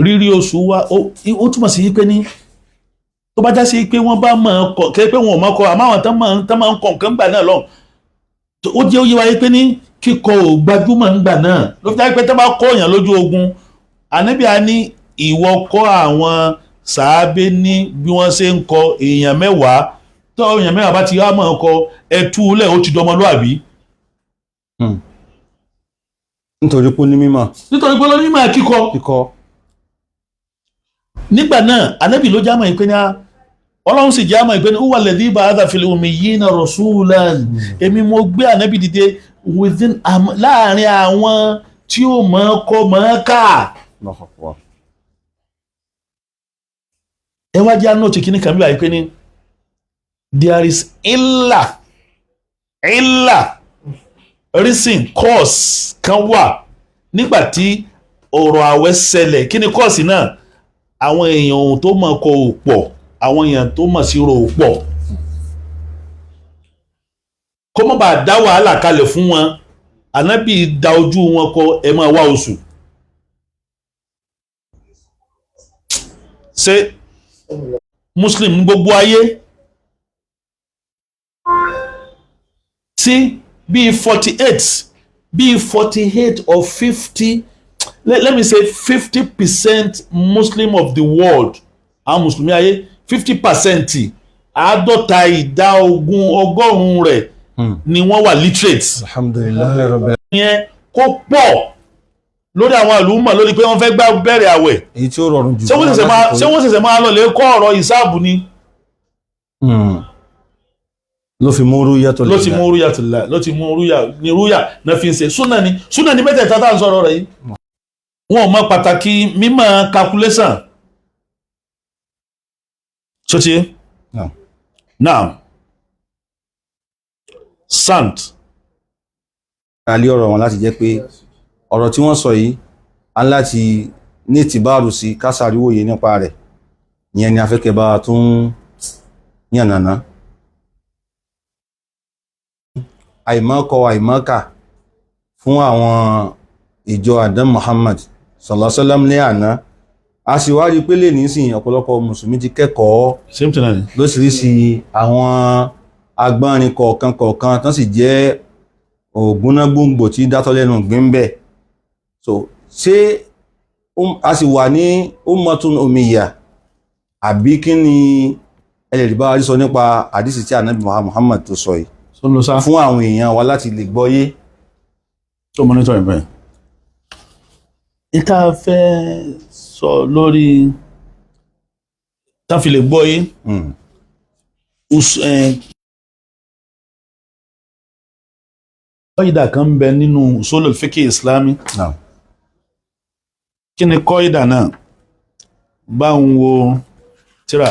Rírí oṣù wa, ó túmọ̀ sí pé ní tó bá já sí pé wọ́n bá mọ̀ ọ́n kọ, kẹ́ pé wọn ò mọ̀ kọ, àmọ́ àwọn tán máa ń kọ nǹkan gbà náà lọ, ó jẹ́ ó yé wa pé ní kíkọ ò gbajúmọ̀ ńgbà náà. Ló fi já pé tó bá kọ́ èèyàn lójú ogun, Ànábì á ní ìwọ kọ́ àwọn sàábé ní bí wọ́n ṣe ń kọ. Èèyàn 10 tó èèyàn 10 bá ti wá mọ̀ ọ́n kọ, ẹtú lẹ̀, ó ti dọmọlúàbí. Nítorí pé ó ní mímọ̀. Nítorí pé lónímọ̀ kíkọ. Kíkọ. Nígbà náà, Ànábì ló jámọ̀ ìpé ní Ọlọ́run sì jámọ̀ ìpé ní huwa alladhi ba'atha fil ummiyina rasulan, èmi mo gbé Ànábì dìde within láàrin àwọn tí ó mọ̀ ọ́ kọ, mọ̀ ọ́ kà. Allahu Akbar. Ẹ wá jẹ́ àánú kìíní kan bí wàá pé ní there is illa, reason, cause kan wà nígbà tí ọ̀rọ̀ àwẹ̀ ṣẹlẹ̀. Kí ni cause náà? Àwọn èèyàn tó mọ̀ kọ ò pọ̀, àwọn èèyàn tó mọ̀ sí ro ò pọ̀. Kó má bàa dá wàhálà kalẹ̀ fún wọn, Ànábì da ojú wọn kọ ẹ máa wá oṣù. Ṣé Muslim ní gbogbo ayé tí bíi 48, bíi 48 or 50, let me say 50% Muslim of the world, àwọn mùsùlùmí ayé, 50%, àádọ́ta ìdá ogún ọgọ́rùn-ún rẹ̀ ni wọ́n wà literate. Alhamdulillahi rabbil. Yẹn kó pọ̀ lórí àwọn àlùmọ̀ lórí pé wọ́n fẹ́ gbá bẹ̀rẹ̀ àwẹ̀. Èyí tí ó rọrùn jù. Ṣé wọ́n ṣẹ̀ṣẹ̀ máa lọ lè kọ́ ọ̀rọ̀ ìsáàbù ni? Ló fi mú rúyà tó ló ti mú rúyà tó la, ló ti mú rúyà ní rúyà náà fi ń ṣe súnà ní súnà ní mẹ́tẹ̀ẹ̀ta tá à ń sọ̀rọ̀ rẹ̀ yìí. Wọn ò mọ pàtàkì mímọ̀ calculation. Ṣó ti yé? Naam. Naam. Sant. Alẹ́ ọ̀rọ̀ wọn láti jẹ́ pé ọ̀rọ̀ tí wọ́n sọ yìí a ń láti ní ìtìbáàrù sí kásàríwòye nípa rẹ̀. Ìyẹn ni afẹ́kẹ́ bá tún yànnàná. Àìmọ́kọ àìmọ́kà fún àwọn ìjọ Adam Muhammad sallallahu alaihi wasallam ní àná. A sì wá rí pé lè nísìn ọ̀pọ̀lọpọ̀ mùsùlùmí ti kẹ́kọ̀ọ́ Same thing náà ni. lóṣìíríṣìí àwọn agbọ́nrin kọ̀ọ̀kan kọ̀ọ̀kan tán sì jẹ́ ògúnná gbòǹgbò tí dátọ́ lẹ́nu ìgbín ń bẹ̀. So ṣé a sì wà ní ummatun umiyya àbí kí ni ẹlẹ́rìí bá wa rí sọ nípa àdìsí tí ànábì Muhammad tó sọ yìí Sọ lọ sá. fún àwọn èèyàn wa láti lè gbọ́yé. Tó monitor ìbẹ̀. Ìta fẹ́ sọ lórí tá fi lè gbọ́ yé. Kọ́ìdà kan ń bẹ nínú usulul fiqh islami. Naam. Kí ni kọ́ìdà náà? Bá ń wo tíra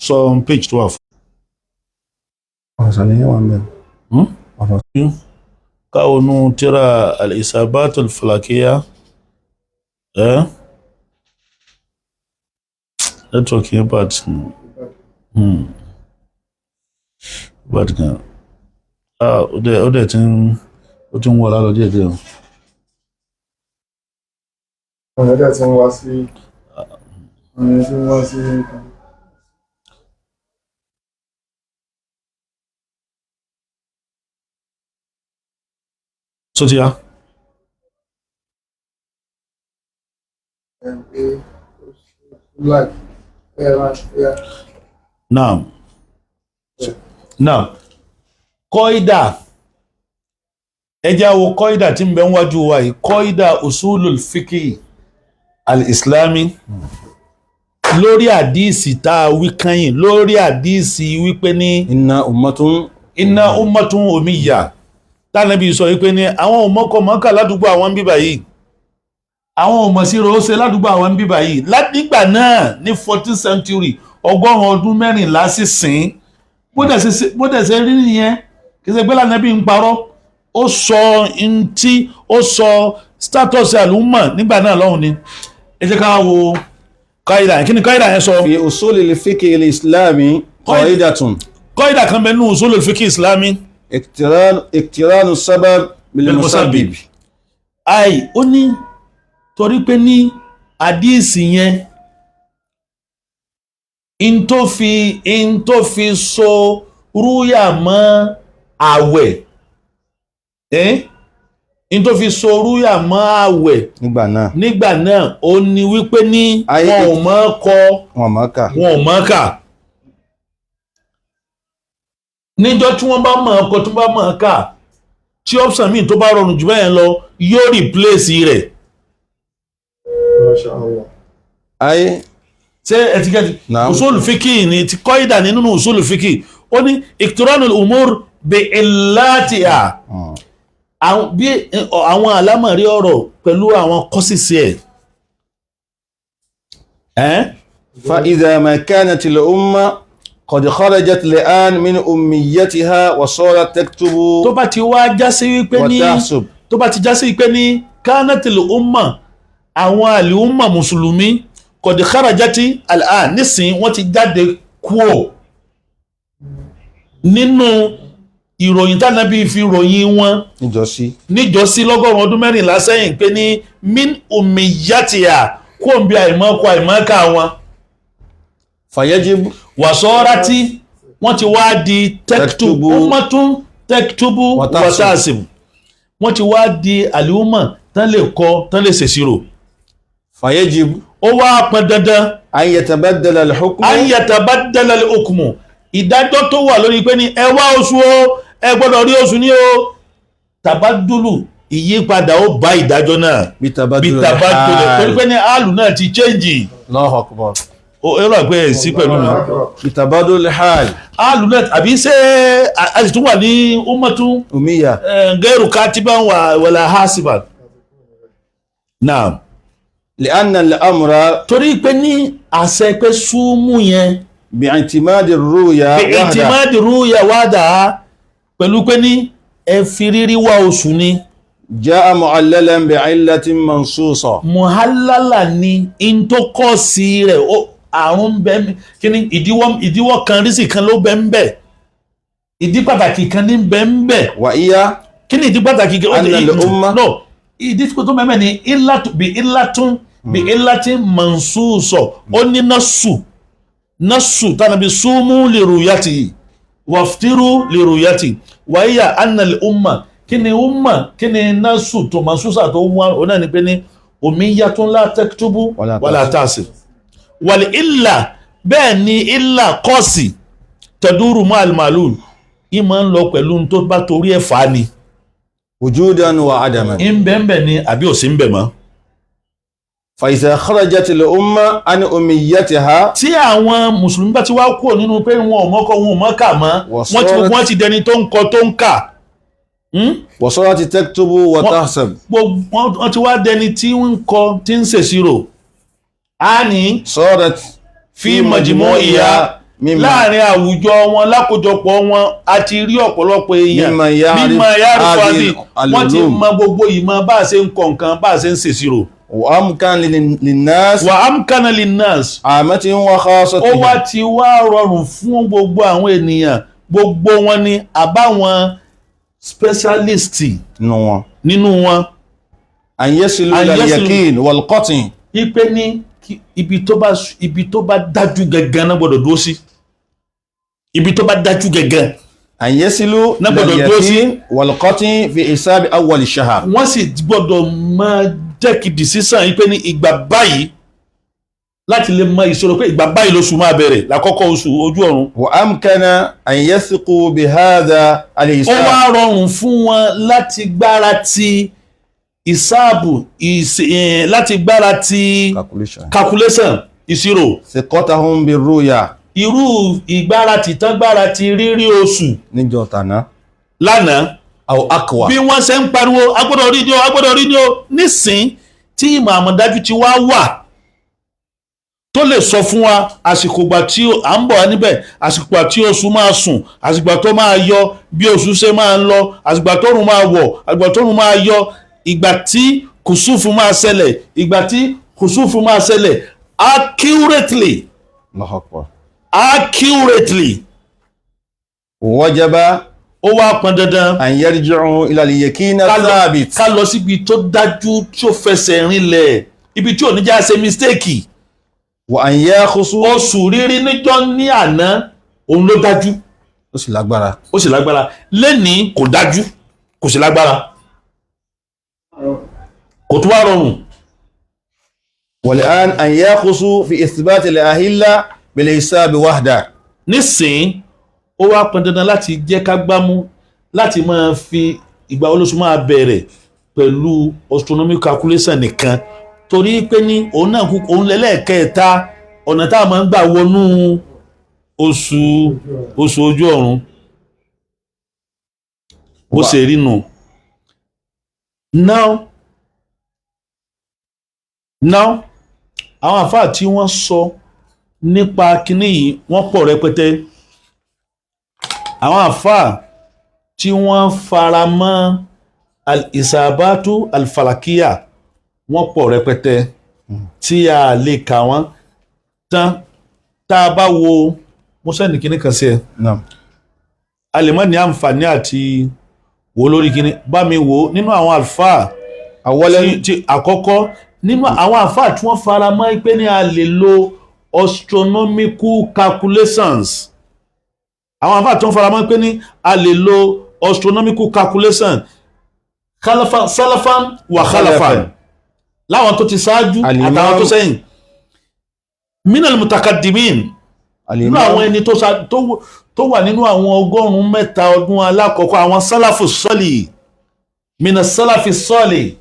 sọ on page 12. Ọ̀rọ̀ sàlẹ̀ yẹn wà ń bẹ̀. Ọ̀rọ̀ Káwọnú tíra al-isabatul falakiya. Network yẹn bad. Bad gan. Ah, ó dẹ̀ ti ń ó ti ń wọ̀ lálọ́ díẹ̀ díẹ̀ o. Àwọn ẹ̀dẹ̀ tí ń wá sí àwọn ẹ̀dẹ̀ tí ń wá sí. Só ti yá? Naam. Naam. Kọ́ídà. Ẹ jẹ́ á wo kọ́ídà tí ń bẹ níwájú wa yìí. Kọ́ídà usulul fiqh al-islami. Lórí àdíìsì tá a wí kányìn, lórí àdíìsì wípé ní Inna ummatun inna ummatun umiyya. Tánàbí sọ wípé ní àwọn òmọ́kọ̀mọ́kà ládùúgbò àwọn bíbà yìí. Àwọn òmọ̀síro ó ṣe ládùúgbò àwọn bíbà yìí. Nígbà náà ní 14th century, 114 sísìn. Bó dẹ̀ ṣe rí nìyẹn, kì í ṣe pé lánàbí ń parọ́. Ó sọ ntí ó sọ status àlùmọ̀ nígbà náà lọ́hùn ni. Ẹ jẹ́ ká wo káyidà yẹn. Kí ni káyidà yẹn sọ? fi usulil fiqh al-islami qaidatun. Káyidà kan bẹ nínú usulul fiqh islami. Iktiranu sabab bil musabbib. Ai, ó ní torí pé ní àdíìsì yẹn in tó fi so rúyà mọ́ àwẹ̀, in tó fi so rúyà mọ́ àwẹ̀ Nígbà náà nígbà náà ó ní wípé ní wọn ò mọ̀ kọ, wọn mọ̀ kà, wọn ò mọ̀ kà. Níjọ́ tí wọ́n bá mọ̀ ọkọ tí wọ́n bá mọ̀ kà, tí option míì tó bá rọrùn jù bẹ́ẹ̀ lọ yóò replace rẹ̀. Masha Allah. Ayé Ṣé ẹtikẹ́tì Naam. usul fíkì ni ti kọ́ìdà ní nínú usul fíkì ó ní iktiranul umur bi illatiha, bí àwọn àlámọ̀rí ọ̀rọ̀ pẹ̀lú àwọn kọ́sìsì ẹ̀. Fa idha ma kanat al-umma qad kharajat li'an min ummiyatiha wa sarat taktubu Tó bá ti wá já sí wípé wa ní tahsub. Tó bá ti já sí wípé ní kanatil umma, àwọn àlè umma mùsùlùmí, qad kharajati al'an, nísìn wọ́n ti jáde kúò nínú ìròyìn tánàbí fi ròyìn wọn níjọ́sí níjọ́sí 114 sẹ́yìn pé ní min ummiyatiha, kó ń bí àìmọ́kọ àìmọ́ká wọn. Fayajib Wàsọ́ra tí wọ́n ti wá di tẹ́kítúbù Tẹ́kítúbù. ummatun tẹ́kítúbù Wàtásìbù. wàtásìbù, wọ́n ti wá di àlùmọ̀ tán lè kọ tán lè ṣèṣirò. Fayajib Ó wá pọn dandan an yatabaddala al-hukmu an yatabaddala al-hukmu, ìdájọ́ tó wà lórí pé ní ẹ wá oṣù o, ẹ gbọ́dọ̀ rí oṣù ní o, tàbádùlù ìyípadà ó bá ìdájọ́ náà bitabaddul bitabaddul, torí al-hal. pé ní àlù náà ti change. Allahu akbar. Ó ẹ rò pé ẹ sí pẹ̀lú mi. Bitabaddul al-hal. Àlù náà àbí ṣé a sì tún wà ní ummatu Umiyya. gairu katiban wa wala hasiban. Naam. لأن الأمر Torí pé ní àṣẹ pé súnmù yẹn باعتماد الرؤيا وحده اعتماد الرؤيا وحدها, pẹ̀lú pé ní ẹ fi rírí wá oṣù ni. جاء معللا بعلة منصوصة. Muhalala ni in tó kọ́ sí rẹ̀ ó àrùn bẹ́ẹ̀ kí ni ìdíwọ́ kan rísì kan ló bẹ́ẹ̀ ń bẹ̀, ìdí pàtàkì kan ní bẹ́ẹ̀ ń bẹ̀. وهي Kí ni ìdí pàtàkì kan? أن الأمة No, ìdí tó mẹ́mẹ́ ni illatu bi illatun bi illatin mansuso, ó ní nasu nasu tánàbí sumu li ruyati waftiru li ruyati wa hiya anna al umma. Kí ni umma? Kí ni nasu tó mansusa tó wá? Ó náà ni pé ní ummiyatun la taktubu wala wala tahsib. Wal illa, bẹ́ẹ̀ ni illa kọ́ọ̀sì taduru ma'al ma'lul, ìmọ̀ ń lọ pẹ̀lú tó bá torí ẹ̀ fà á ni. وجودا وعدما. Ń bẹ ń bẹ ni àbí ò sí ń bẹ mọ́. فإذا خرجت الأمة عن أميتها Tí àwọn mùsùlùmí bá ti wá kúrò nínú pé wọn ò mọ́kọ, wọn ò mọ́kà mọ́, wọ́n ti وصارت wọ́n ti dẹni tó ń kọ, tó ń kà. وصارت تكتب وتحسب. Gbogbo wọ́n ti wá dẹni tí ń kọ, tí ń ṣèṣirò, á ní صارت في مجموعها مما láàrin àwùjọ wọn, lákòjọpọ̀ wọn, a ti rí ọ̀pọ̀lọpọ̀ èèyàn ممن يعرف ممن يعرف هذه wọ́n ti العلوم. mọ gbogbo ìmọ̀ bá a ṣe ń kọ nǹkan, bá a ṣe ń ṣèṣirò. وأمكن للناس وأمكن للناس عامة ó wá وخاصتهم ti wá rọrùn fún gbogbo àwọn ènìyàn, gbogbo wọn ni àbáwọn specialist nínú wọn nínú wọn أن يصلوا أن إلى يصلوا اليقين والقطع. Ipe ní kí ibi tó bá dájú gangan náà gbọ́dọ̀ dúró sí, ibi tó bá dájú gangan أن يصلوا náà إلى gbọ́dọ̀ dúró sí. اليقين والقطع في حساب أول الشهر. Wọ́n sì gbọ́dọ̀ máa jẹ́ kí decision yìí pé ní ìgbà báyìí, láti lè mọ ìṣòro pé ìgbà báyìí lóṣù máa bẹ̀rẹ̀ lákọ́kọ́ oṣù ojú ọ̀run. وأمكن أن يثقوا بهذا Ó الحساب. wá rọrùn fún wọn láti gbára ti ìsáàbù láti gbára ti calculation calculation, ìṣirò. ثقتهم بالرؤيا Irú ìgbára tán gbára ti rírí oṣù níjọ́ tàná lánàá أو أقوى. Bí wọ́n ṣe ń pariwo agbọ́dọ̀ rí ni o, agbọ́dọ̀ rí ni o, nísìn tí ìmọ̀ àmọ̀dájú ti wá wà tó lè sọ fún wa àsìkò ìgbà tí à ń bọ̀ wá níbẹ̀, àsìkò ìgbà tí oṣù máa sùn, àsìkò ìgbà tó máa yọ, bí oṣù ṣe máa ń lọ, àsìkò ìgbà tóòrùn máa wọ̀, àsìkò ìgbà tóòrùn máa yọ, ìgbà tí kùsùfù máa ṣẹlẹ̀, ìgbà tí kùsùfù máa ṣẹlẹ̀ accurately. الله أكبر. Accurately. وجب Ó wá pọn dandan أن يرجعوا إلى اليقين الثابت. ká lọ síbi tó dájú, tí ó fẹsẹ̀ rinlẹ̀, ibi tí ò ní já ṣe mistake. وأن يأخذوا Oṣù rírí níjọ́ ní àná, òun ló dájú. Ó sì lágbára. Ó sì lágbára. Lẹ́nìí kò dájú, kò sì lágbára, kò tún wá rọrùn. والآن أن يأخذوا في إثبات الأهلة بالحساب وحده. Nísìnyí ó wá pọn dandan láti jẹ́ ká gbámú láti máa fi ìgbà olóṣù máa bẹ̀rẹ̀ pẹ̀lú astronomical calculation nìkan, torí pé ní òun náà kú òun lẹ́lẹ́kẹ̀ẹ́ta ọ̀nà tá a máa ń gbà wọnú oṣù ojú ọ̀run bó ṣe rí nù. Now àwọn àfáà tí wọ́n sọ nípa kinní yìí, wọ́n pọ̀ rẹpẹtẹ. Àwọn àfáà tí wọ́n fara mọ́ al-isabatu al-falakiya, wọ́n pọ̀ rẹpẹtẹ tí a lè kà wọ́n tán. Tá a bá wo, mo sẹ́ni kinní kan sí ẹ. Naam. A lè má ní àǹfààní àti wo lórí kinní, bá mi wò nínú àwọn àlùfáà أولا tí àkọ́kọ́ nínú àwọn àfáà tí wọ́n fara mọ́ pé ní a lè lo astronomical calculations, àwọn àfáà tí wọ́n fara mọ́ pé ní a lè lo astronomical calculation khalafa, سلفا وخلفا, láwọn tó ti ṣáájú àtàwọn tó sẹ́yìn, من المتقدمين, nínú àwọn الإمام ẹni tó wà nínú àwọn 300 ọdún alákọ̀ọ́kọ́, àwọn سلف الصالح, من السلف الصالح,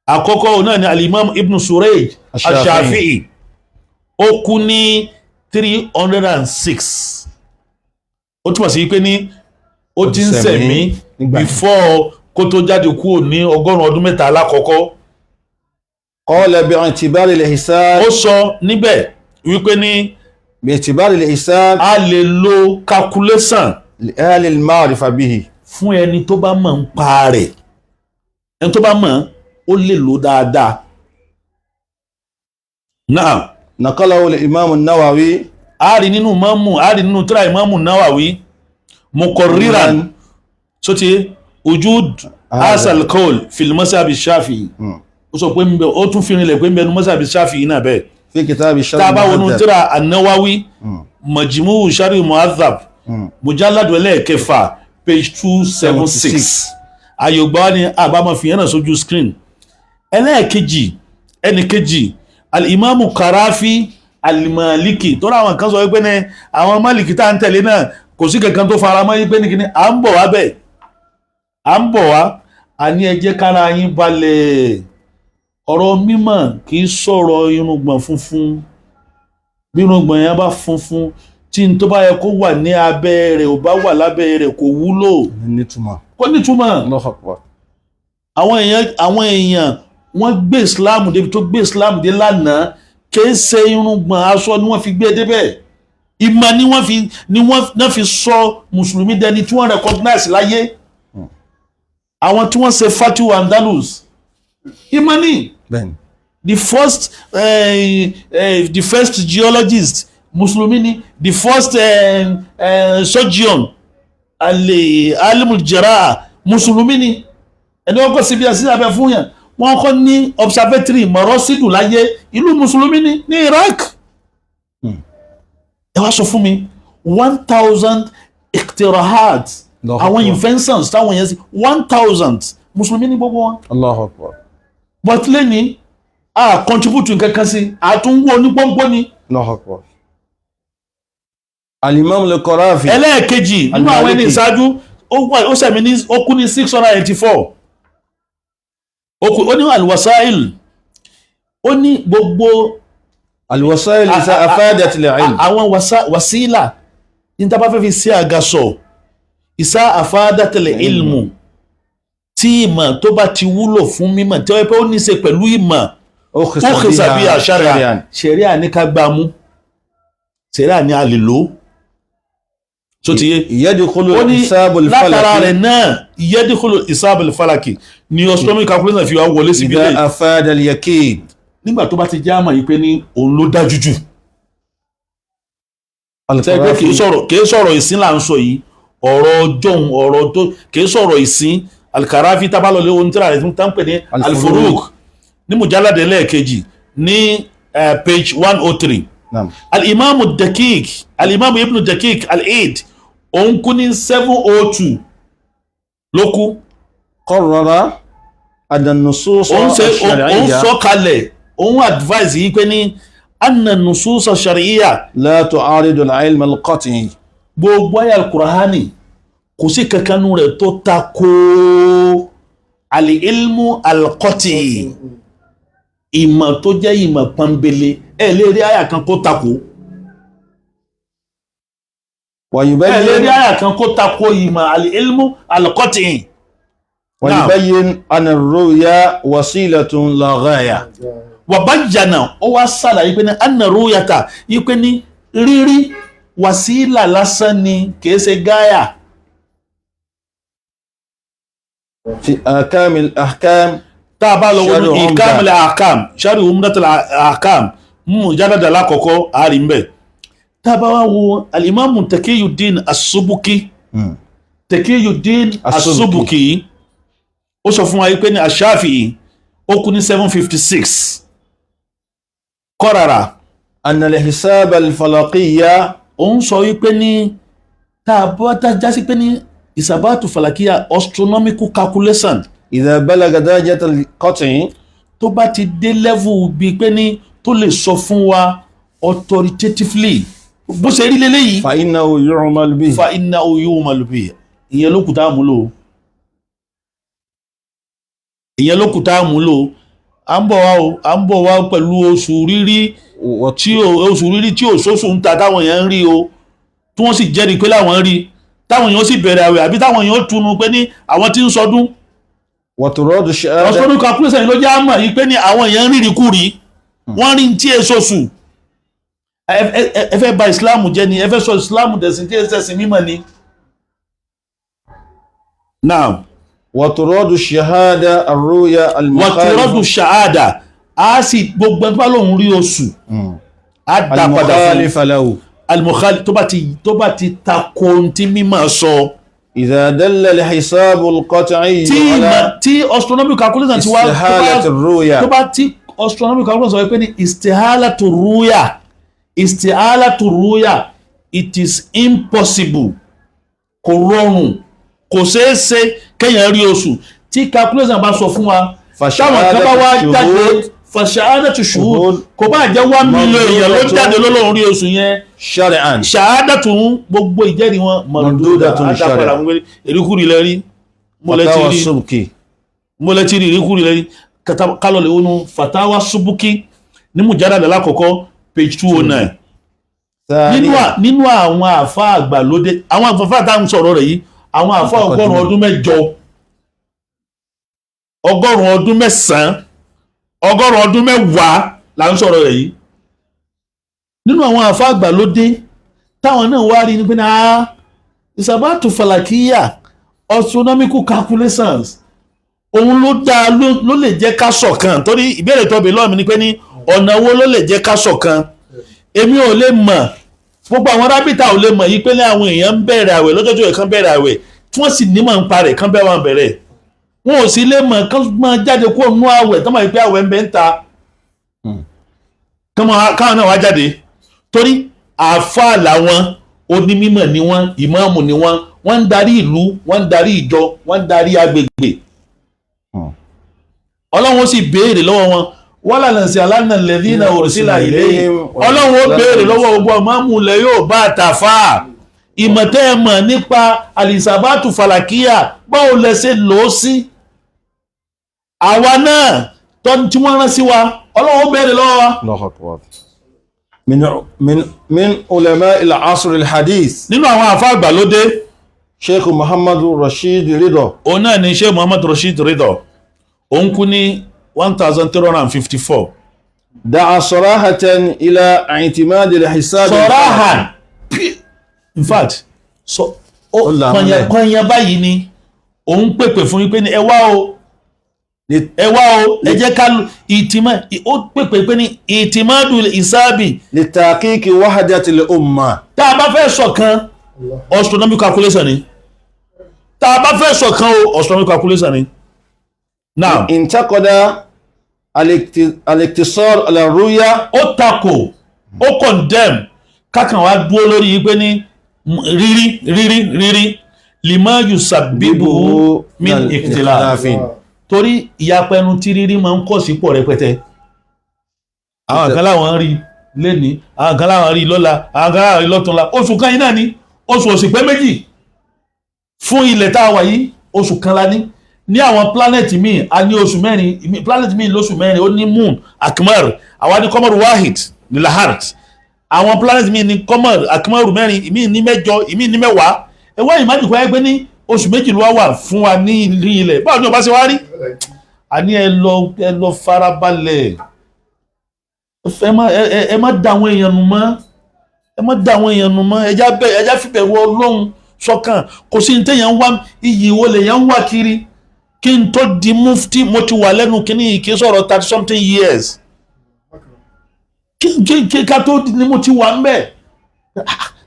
àkọ́kọ́ òun náà ni الإمام Ibn Surayj Ash-Shafi'i. Ash-Shafi'i. Ó kú ní 306. Ó túmọ̀ sí pé ní ó ti ń sẹ̀mí nígbà before kó tó jáde kúrò ní 300 ọdún alákọ̀ọ́kọ́. قال باعتبار الحساب Ó sọ níbẹ̀ wípé ní باعتبار الحساب a lè lo calculation لأهل المعرفة به. Fún ẹni tó bá mọ̀ ń pa rẹ̀, ẹni tó bá mọ̀, ó lè lò dáadáa náà. نقله الإمام النووي A rí nínú mọ́mù, a rí nínú tíra Ìmáàmù Nawawi muqarriran sóti wujud asal qawl fil mazhab Shafi'i. Ó sọ pé ń bẹ, ó tún fi rinlẹ̀ pé ń bẹ nu mazhab Shafi'i náà bẹ́ẹ̀. في كتاب الشرح Tá a bá wọnú المهذب. tíra An-Nawawi, Majmu' Sharh Mu'adhab, mujalladu ẹlẹ́ẹ̀kẹfà, page 276. Àyògbà wa ni àbámọ̀ fi yẹn náà sójú screen. Ẹlẹ́ẹ̀kejì, ẹnìkejì, al-Imamu Karafi al-Maliki, tó rà àwọn kan sọ wípé ní àwọn Maliki tá à ń tẹ̀lé náà, kò sí kankan tó fara mọ́ wípé ní kíní. À ń bọ̀ wá bẹ́ẹ̀, à ń bọ̀ wá. A ní ẹ jẹ́ kára yín balẹ̀. Ọ̀rọ̀ mímọ̀ kì í sọ̀rọ̀ irùngbọ̀n funfun. Bí irùngbọ̀n yẹn bá funfun, tí n tó bá yẹ kó wà ní abẹ́ rẹ̀ ò bá wà lábẹ́ rẹ̀, kò wúlò. Nítumọ̀. Kò nítumọ̀. Allahu Akbar. Àwọn èèyàn wọ́n gbé Islam débi tó gbé Islam dé lánàá, kìí ṣe irùngbọ̀n, aṣọ ni wọ́n fi gbé débẹ̀. Ìmọ̀ ni wọ́n fi ni wọ́n náà fi sọ mùsùlùmí dẹni tí wọ́n recognize láyé. Àwọn tí wọ́n ṣe Fatihu Andalus, ìmọ̀ ni. Bẹ́ẹ̀ni. The first geologist, mùsùlùmí ni. The first surgeon, alimul jara'a, mùsùlùmí ni. Ẹni wọ́n kọ́ síbi àṣìṣe abẹ fún yàn, wọ́n kọ́ ní observatory mọ̀rọ́sídù láyé, ìlú mùsùlùmí ni ní Iraq. Ẹ wá sọ fún mi, 1,000 iktirahat, Allahu àwọn Akbar. inventions táwọn yẹn sí, 1,000, mùsùlùmí ní gbogbo wọn. Allahu Akbar. But lẹ́ni a contribute nǹkan kan sí, àtúnwò onípọ́npọ́n ni. Allahu Akbar. Al-Imam al-Qarafi. Ẹlẹ́ẹ̀kejì nínú àwọn ẹni Al-Maliki. ìṣáájú, ó wà, ó sẹ̀mí ní, ó kú ní 684. Ó kú. Ó ní alwasail, ó ní gbogbo Al-wasail iza afadat al-ilm. Àwọn wasila ní tá a bá fẹ́ fi ṣe àgàsọ̀, ìsá afadatil ilmu, tí ìmọ̀ tó bá ti wúlò fún mímọ̀, tí ó yẹ pé ó ní í ṣe pẹ̀lú ìmọ̀, ó kìsà bí àṣàrà, ṣẹ̀ríà ní ká gbá mú, ṣẹ̀ríà ní a lè lò ó tó ti yé. Yadkhulu Ó ní hisabu látara al-falaki rẹ̀ náà, yadkhulu hisab al-falaki ni astronomy calculation fi wá wọlé síbi idha lẹ́yìn. Afada al-yaqin. Nígbà tó bá ti já mọ̀ yìí pé ní òun ló dájú jù, sẹ́yìn pé kì í sọ̀rọ̀ ìsín là ń sọ yìí, ọ̀rọ̀ ọjọ́un, ọ̀rọ̀ tó kì í sọ̀rọ̀ ìsín. Al-Karafi, tábàlọ́lé ohun tíra rẹ̀ tó ń pè ní Al-Furuq. Al-Furuq, ní mujallad ẹlẹ́ẹ̀kejì, ní page 103. Naam. Al-Imamu Dakik, Al-Imamu Ibn Dakik Al-Eid, òun kú ní 702 ló kú. Qarrara anna an-nusus Òun ṣe òun ash-shar'iyya sọ kalẹ̀, òun advice yìí pé ní anna nusus ash-shar'iyya la tu'aridu al-ilm al-qat'i. Gbogbo ayé al-Qur'ani, kò sí kankanú rẹ̀ tó tako al-ilmu al-qat'i, ìmọ̀ tó jẹ́ ìmọ̀ pọ́nbélé. Ẹ lè rí àyà kan kó tako Wa ẹ lè rí yubayyin àyà kan kó tako ìmọ̀ al-ilmu al-qat'i. Wa yubayyin anna ar-ru'ya wasilatun la ghaya. Wà bá jànà, ó wá sàlàyé pé ní anna rúyàtà yí pé ní rírí wàsílà lásán ni, kìí ṣe gáyà. Fi ahkam al-ahkam. Tá a bá lọ wọnú Sharh Umda. Ikamil Ahkam, Sharh Umdatul Ahkam, mú jádàdà lákọ̀ọ́kọ́, àárín bẹ́ẹ̀. Tá a bá wá wo Alimamu Takiyuddin As-Subuki, Takiyuddin As-Subuki. As-Subuki, ó sọ fún wa yí pé ní Ash-Shafi'i, ó kú ní 756, kọ́rara anna al-hisab al-falaqiyya òun sọ wípé ní tá a bá tá a jásí pé ní ìsàbátù falakiya, astronomical calculation, idha balaga darajat al-qat'i tó bá ti dé level bíi pé ní tó lè sọ fún wa authoritatively bó ṣe rí leléyìí, fa innahu yu'mal bihi. Fa innahu yu'malu bihi. Ìyẹn ló kù tá a mú lò, ìyẹn ló kù tá a mú lò. À ń bọ̀ wá o, à ń bọ̀ wá pẹ̀lú oṣù rírí tí oṣù rírí tí òṣòṣù ń ta, táwọn èèyàn ń rí o, tí wọ́n sì jẹ́rìí pé láwọn ń rí, táwọn èèyàn sì bẹ̀rẹ̀ àwẹ̀, àbí táwọn èèyàn túnu pé ní àwọn tí ń sọdún. وتراد الشهادة Astronomical calculation ló jẹ́ àmọ̀ yìí pé ní àwọn èèyàn ń rírì kúri, wọ́n rí tí èso sùn. Ẹ fẹ́ bà ìsìláàmù jẹ́ ni, ẹ fẹ́ sọ ìsìláàmù dẹ̀sìn tí èso ẹ̀sìn mímọ́ ni. Now, وتراد الشهادة الرؤيا wàtúrọ́dù المخالفة ṣàádà, á sì gbogbo ẹni tó bá lóun rí oṣù, á dá padà fún المخالفة له al-mukhali tó bá ti tako ohun tí mímọ̀ sọ. إذا دل الحساب القطعي Tí ìmọ̀ على tí astronomical calculation ti wá tó bá استحالة الرؤيا tó bá tí astronomical calculation sọ pé ní istihalatu ruya, istihalatu ruya, it is impossible, kò rọrùn, kò ṣeé ṣe kéèyàn rí oṣù, tí calculation bá sọ fún wa, táwọn kan bá wá jáde, fashahadatu shuhud, kò bá jẹ́ 1 million èèyàn ló jáde lọ́lọ́run rí oṣù yẹn, شرعا ṣàádàtù ń gbogbo ìjẹ́rìí wọn mọ̀lúdà Mọ̀lúdàtun adápadà ṣàrẹ̀. ń wé erékùrì lẹ́rí فتاوى السبكي mọ́lẹ́tì rí erékùrì lẹ́rí. Kálọ̀ lè wọnú fatawa subuki ní mùjádàdà lákọ̀ọ́kọ́, page 209. Nínú ثانيا nínú àwọn àfa àgbàlódé, àwọn àfa tá à ń sọ̀rọ̀ rẹ̀ yìí, àwọn àfa 108 ọdún, 90 ọdún, 110 ọdún là ń sọ̀rọ̀ rẹ̀ yìí. Nínú àwọn àfa àgbàlódé táwọn náà wá rí ni pé náà ìsàbàtú falakiya, astronomical calculations, òun ló dáa, ló lè jẹ́ ká ṣọ̀kan. Torí ìbéèrè tó bí lọ́ọ̀mí ni pé ní ọ̀nà wo ló lè jẹ́ ká ṣọ̀kan. Èmi ò lè mọ̀, gbogbo àwọn rábìtà ò lè mọ̀ yìí pé ní àwọn èèyàn ń bẹ̀rẹ̀ àwẹ̀ lọ́jọ́ tó yẹ kán bẹ̀rẹ̀ àwẹ̀, tí wọ́n sì nímọ̀ ń parẹ̀ kán bẹ́ẹ̀ wọn bẹ̀rẹ̀, wọn ò sì lè mọ̀ kán máa jáde kó nú àwẹ̀ tán máa yìí pé àwẹ̀ ń bẹ ń ta, káwọn náà wá jáde, torí àáfàá làwọn, onímọ̀ ni wọ́n, ìmáàmù ni wọ́n, wọ́n ń darí ìlú, wọ́n ń darí ìjọ, wọ́n ń darí agbègbè. Ọlọ́run ó sì béèrè lọ́wọ́ wọn, wọ́n lànà sí alánà lẹ́dínà òrìṣìlá ilé. Ọlọ́run ó béèrè lọ́wọ́ gbogbo ọmọ ilẹ̀ yóò bá àtàfà ìmọ̀tẹ́ ẹ mọ̀ nípa àlìsàbátù fàlàkíyà, báwo lẹ ṣe lò ó sí. Àwa náà tọ́ tí wọ́n rán sí wa, Ọlọ́run ó béèrè lọ́wọ́ wa. الله أكبر. من علماء العصر الحديث Nínú àwọn àfa àgbàlódé, شيخ محمد رشيد رضا. Òun náà ni Sheikh Muhammad Rasheed Ridho, òun kú ní 1354. دعا صراحة إلى اعتماد الحساب Sọ̀ráhàn, in fact, so ó Ó là á mọ́lẹ̀. kọ̀nyàn báyìí ni òun pèpè fún yín pé ní ẹ wá o, ẹ wá o, ẹ jẹ́ ká ìtìmọ̀. Ó pèpè pé ní ìtìmọ̀dù ìsáàbì لتحقيق وحدة الأمة. Tá a bá fẹ́ ṣọ̀kan, astronomical calculation ni. Tá a bá fẹ́ ṣọ̀kan o, astronomical calculation ni. Now, انتقد الاقتصار على الرؤيا. Ó takò, ó condemn kákan wá dúró lórí yìí pé ní rírí rírí rírí, lima yusabibu min ikhtilaf, torí ìyapẹnu tí rírí máa ń kọ̀ sí pọ̀ rẹpẹtẹ. Àwọn kan láwọn rí lẹ́ni, àwọn kan láwọn rí lọ́la, àwọn kan láwọn rí lọ́túnla. Oṣù kan yìí náà ni, oṣù òsì pé méjì fún ilẹ̀ tá a wà yìí, oṣù kan la ní. Ní àwọn planet míì, a ní oṣù 4, planet míì lóṣù 4. Ó ní moon akmar, àwa ní kọmọrù wahid ní lahart. Àwọn planet míì ní kọmọrù akmaru 4, ìmíì ní 8, ìmíì ní 10. Ẹ wá ìmájì kọ́ ẹgbẹ́ ní oṣù 2 ló wá wà fún wa ní ìlú ilẹ̀. Báwo ni o bá ṣe wá rí? Àní ẹ lọ farabalẹ̀, ẹ má da àwọn èèyàn nù mọ́, ẹ má da àwọn èèyàn nù mọ́. Ẹ já fìbẹ̀rù Ọlọ́run sọ́kàn. Kò sí ní téèyàn ń wá, iyì wo lèèyàn ń wá kiri? Kí n tó di mufti, mo ti wà lẹ́nu kínní yìí, kí n sọ̀rọ̀ 30 something years kí ká tó ni mo ti wà ń bẹ̀.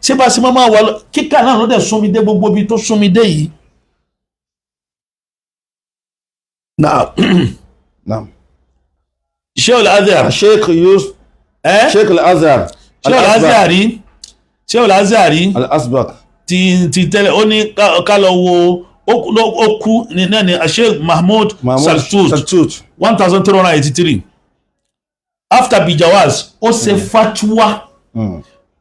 Ṣé bá a ṣe máa wà lọ kíkà náà ló dẹ̀ sún mi dé gbogbo ibi tó sún mi dé yìí. Now, نعم. Sheikh Al-Azhar. الشيخ يوسف ẹ́ شيخ الأزهر. Sheikh Al-Azhari, Sheikh Al-Azhari الأسبق. ti tẹ́lẹ̀, ó ní ká lọ wo, ó kú ní náà ní Sheikh Mahmoud محمود Saltut, سلتوت. 1383 after bijawaz, ó ṣe fatwa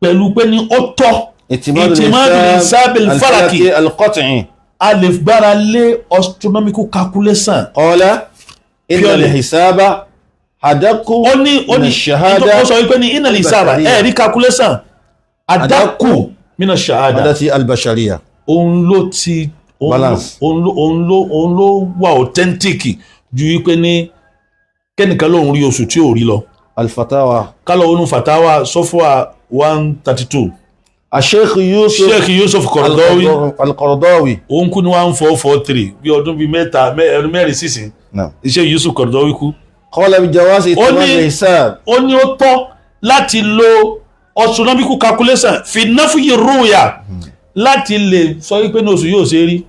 pẹ̀lú pé ní ó tọ́ اعتماد اعتماد الحساب الفلكي. القطعي. A lè gbára lé astronomical calculation. قال إن Purely. الحساب أدق Ó ní من الشهادة ó sọ wípé ní innal hisaba, البشرية. ẹ rí calculation, adaqqu mina shahada. الشهادة البشرية. Òun ló ti Balance. Òun ló wà authentic ju wípé ní kẹ́nìkan lòun rí oṣù tí ò rí lọ. Alfatawa. Kálọ̀ onú fatawa sọ́fúà 132. Asheikh Yusuf Sheikh Yusuf Qaradawi. Al-Qaradawi. Òun kú ní 1443, bí ọdún bíi mẹ́ta, ọdún 4 sísìn. Naam. Sheikh Yusuf Qaradawi kú. Qala bi jawazi Ó ní- itmam al-hisab. Ó ní ó tọ́ láti lo astronomical calculation fi náfúyì rúùyà láti lè sọ wípé ní oṣù yóò ṣe rí.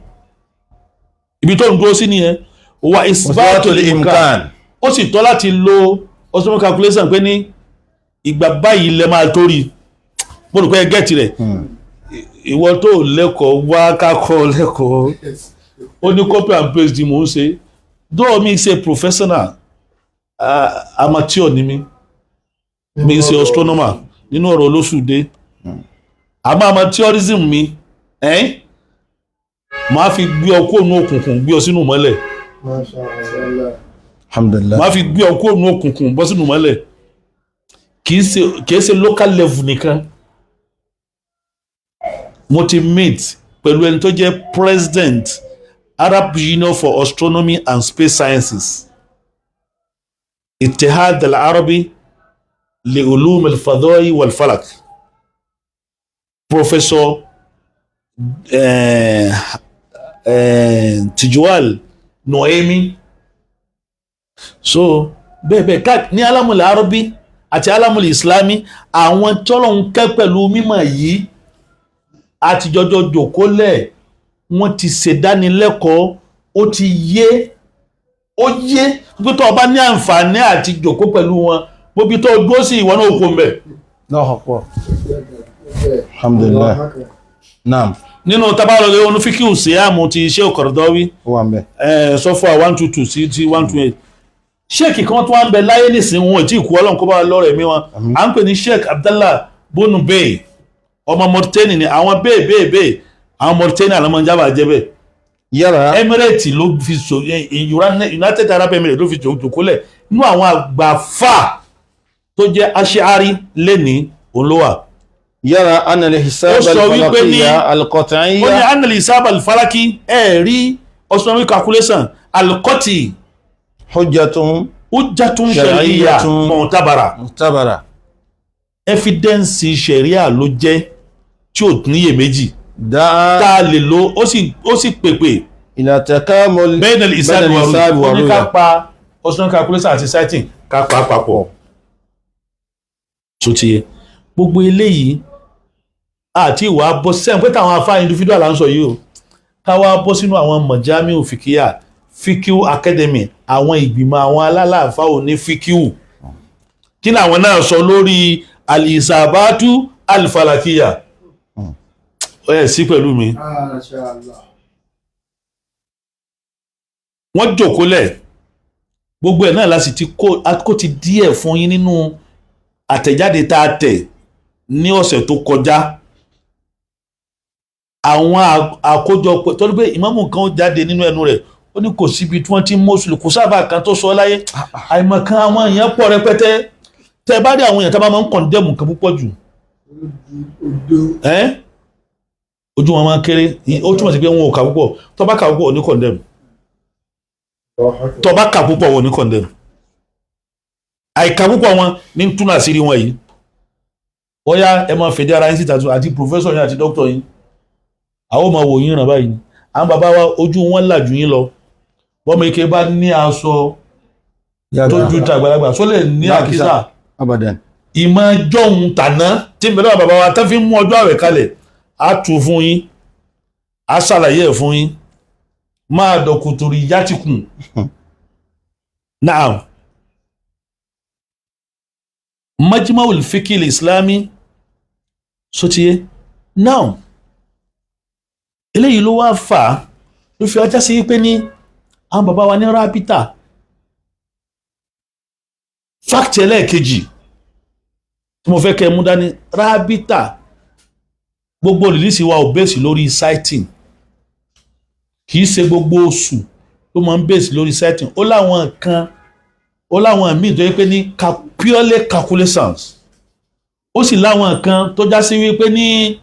Ibi tó ń dúró sí nìyẹn. Wà isbatul imkan, ó sì tọ́ láti lo astronomical calculation pé ní ìgbà báyìí lẹ máa tó rí. Mo rò pé ẹ get rẹ̀. Ìwọ tó lẹ́kọ̀ọ́ wá kákọ́ lẹ́kọ̀ọ́, ó ní copy and paste di mò ń ṣe. Though mi ṣe professional, amateur ni mi, mi ṣe astronomer nínú ọ̀rọ̀ olóṣùdé, àmọ́ amateurism mi máa fi gbé ọ kúrò ní òkùnkùn, gbé ọ sínú mọ́lẹ̀. Masha Allah. Alhamdulillah. Máa fi gbé ọ kúrò ní òkùnkùn bọ́ sínú mọ́lẹ̀. Kì í ṣe local level nìkan. Mo ti meet pẹ̀lú ẹni tó jẹ́ president Arab Union for Astronomy and Space Sciences, Ittihad al-Arabi li Ulum al-Fadai wal-Falak, Professor Tijual Noemi. So bẹ́ẹ̀ bẹ́ẹ̀ ká ní alamul arabi àti alamul islami, àwọn tọ́lọ̀ ń kẹ́ pẹ̀lú mímọ̀ yìí àti jọjọ jòkólẹ̀, wọ́n ti ṣèdánilẹ́kọ̀ọ́. Ó ti yé, ó yé pé tó o bá ní àǹfààní àti jòkó pẹ̀lú wọn, gbóbi tó o dúró sí, ìwọ náà kò mbẹ̀. Allahu akbar. Alhamdulillah. Naam. Nínú tabalọ́lẹ̀ onífíkìú síyàmù ti iṣẹ́ Qaradawi, Ó wà ń bẹ̀. Sọ́fà 122 sí ti 128. Sheikh kan tó wá ń bẹ láyé nísìnyí, wọn ò tí ì kú, Ọlọ́run kó bá wa lọ́rọ̀ ẹ̀mí wọn. À ń pè ní Sheikh Abdallah Bonu Bey, ọmọ Mauritania ni àwọn. Bẹ́ẹ̀ bẹ́ẹ̀ bẹ́ẹ̀, àwọn Mauritania àwọn ọmọ jábà jẹ́ bẹ́ẹ̀. Yára. Emirates ló fi so, United Arab Emirates ló fi jòkólẹ̀. Inú àwọn àgbàfà tó jẹ́ Ash'ari lẹ́ni òun ló wà. Yára anna al-hisab Ó sọ wípé ní- al-falakiyya ó ní al-qat'iyya anal hisab al-falaki, ẹ̀ rí astronomical calculation al-qati hujjatun hujjatun shar'iyya Shar'iyyatun mu'tabara. Mu'tabara. Evidence sharia ló jẹ́ tí ò níyèméjì Da'a tá a lè lo, ó sì pèpè ila takamul bayna al-hisab bayna al-hisab wa wa ru'ya. Ó ní ká ru'ya. pa astronomical calculation àti sighting, ká pa papọ̀. Tó ti yẹ gbogbo eléyìí àti ìwà bọ́ sẹ́yìn pé táwọn afá individual là ń sọ yìí o, ká wá bọ́ sínú àwọn mọ̀jámíù fìkíyà, fikiu academy, àwọn ìgbìmọ̀ àwọn alálàáfáà òní fikiu, kí làwọn náà sọ lórí alisabatu alifalakiya? Ó yẹ sí pẹ̀lú mi. Masha Allah. Wọ́n jòkólẹ̀, gbogbo ẹ̀ náà la sì ti kó ti díẹ̀ fún yín nínú àtẹ̀jáde tá a tẹ̀ ní ọ̀sẹ̀ tó kọjá. Àwọn àkójọpọ̀ torí pé ìmáàmù kan ó jáde nínú ẹnu rẹ̀, ó ní kò síbi tí wọ́n ti ń mọ́sùlù, kò sábà kan tó sọ láyé. Àìmọ̀kan àwọn èèyàn pọ̀ rẹpẹtẹ. Tẹ bá rí àwọn èèyàn tá bá máa ń condemn nǹkan púpọ̀ jù, Odo. Ẹ́ ojú wọn máa ń kéré. Ó túmọ̀ sí pé wọn ò kà púpọ̀. Tó bá kà púpọ̀, ò ní condemn. Tó bá kà púpọ̀, wọn ò ní condemn. Àìkà púpọ̀ wọn ní túnà àṣírí wọn yìí. Ó yá, ẹ máa fèdí ara yín síta tún, àti professor yín àti doctor yín, àwọn ọmọ wò yín ràn báyìí ni. Àwọn bàbá wa, ojú wọn là jù yín lọ. Bọ́mọ ike bá ní aṣọ tó ju tàgbàlagbà só lè ní àkísà. Abadan. Ìmọ̀ jọ̀hún tàná tí ń bẹ lọ́wọ́ bàbá wa tán fi ń mú ọjọ́ àwẹ̀ kalẹ̀, á tu fún yín, á ṣàlàyé ẹ̀ fún yín. Máa dọ̀kùtùrì yátìkùn naam. Majma'ul Fiqh Islami sotiye now, eléyìí ló wá fà á ló fi ọjà sí pé ní àwọn bàbá wa ní rábítà. Fact ẹlẹ́ẹ̀kejì tí mo fẹ́ kẹ́ ẹ mú dání, rábítà gbogbo release wa ò base lórí sighting. Kì í ṣe gbogbo oṣù ló máa ń base lórí sighting. Ó láwọn kan, ó láwọn míì tó yẹ pé ní purely calculations, ó sì láwọn kan tó já sí wípé ní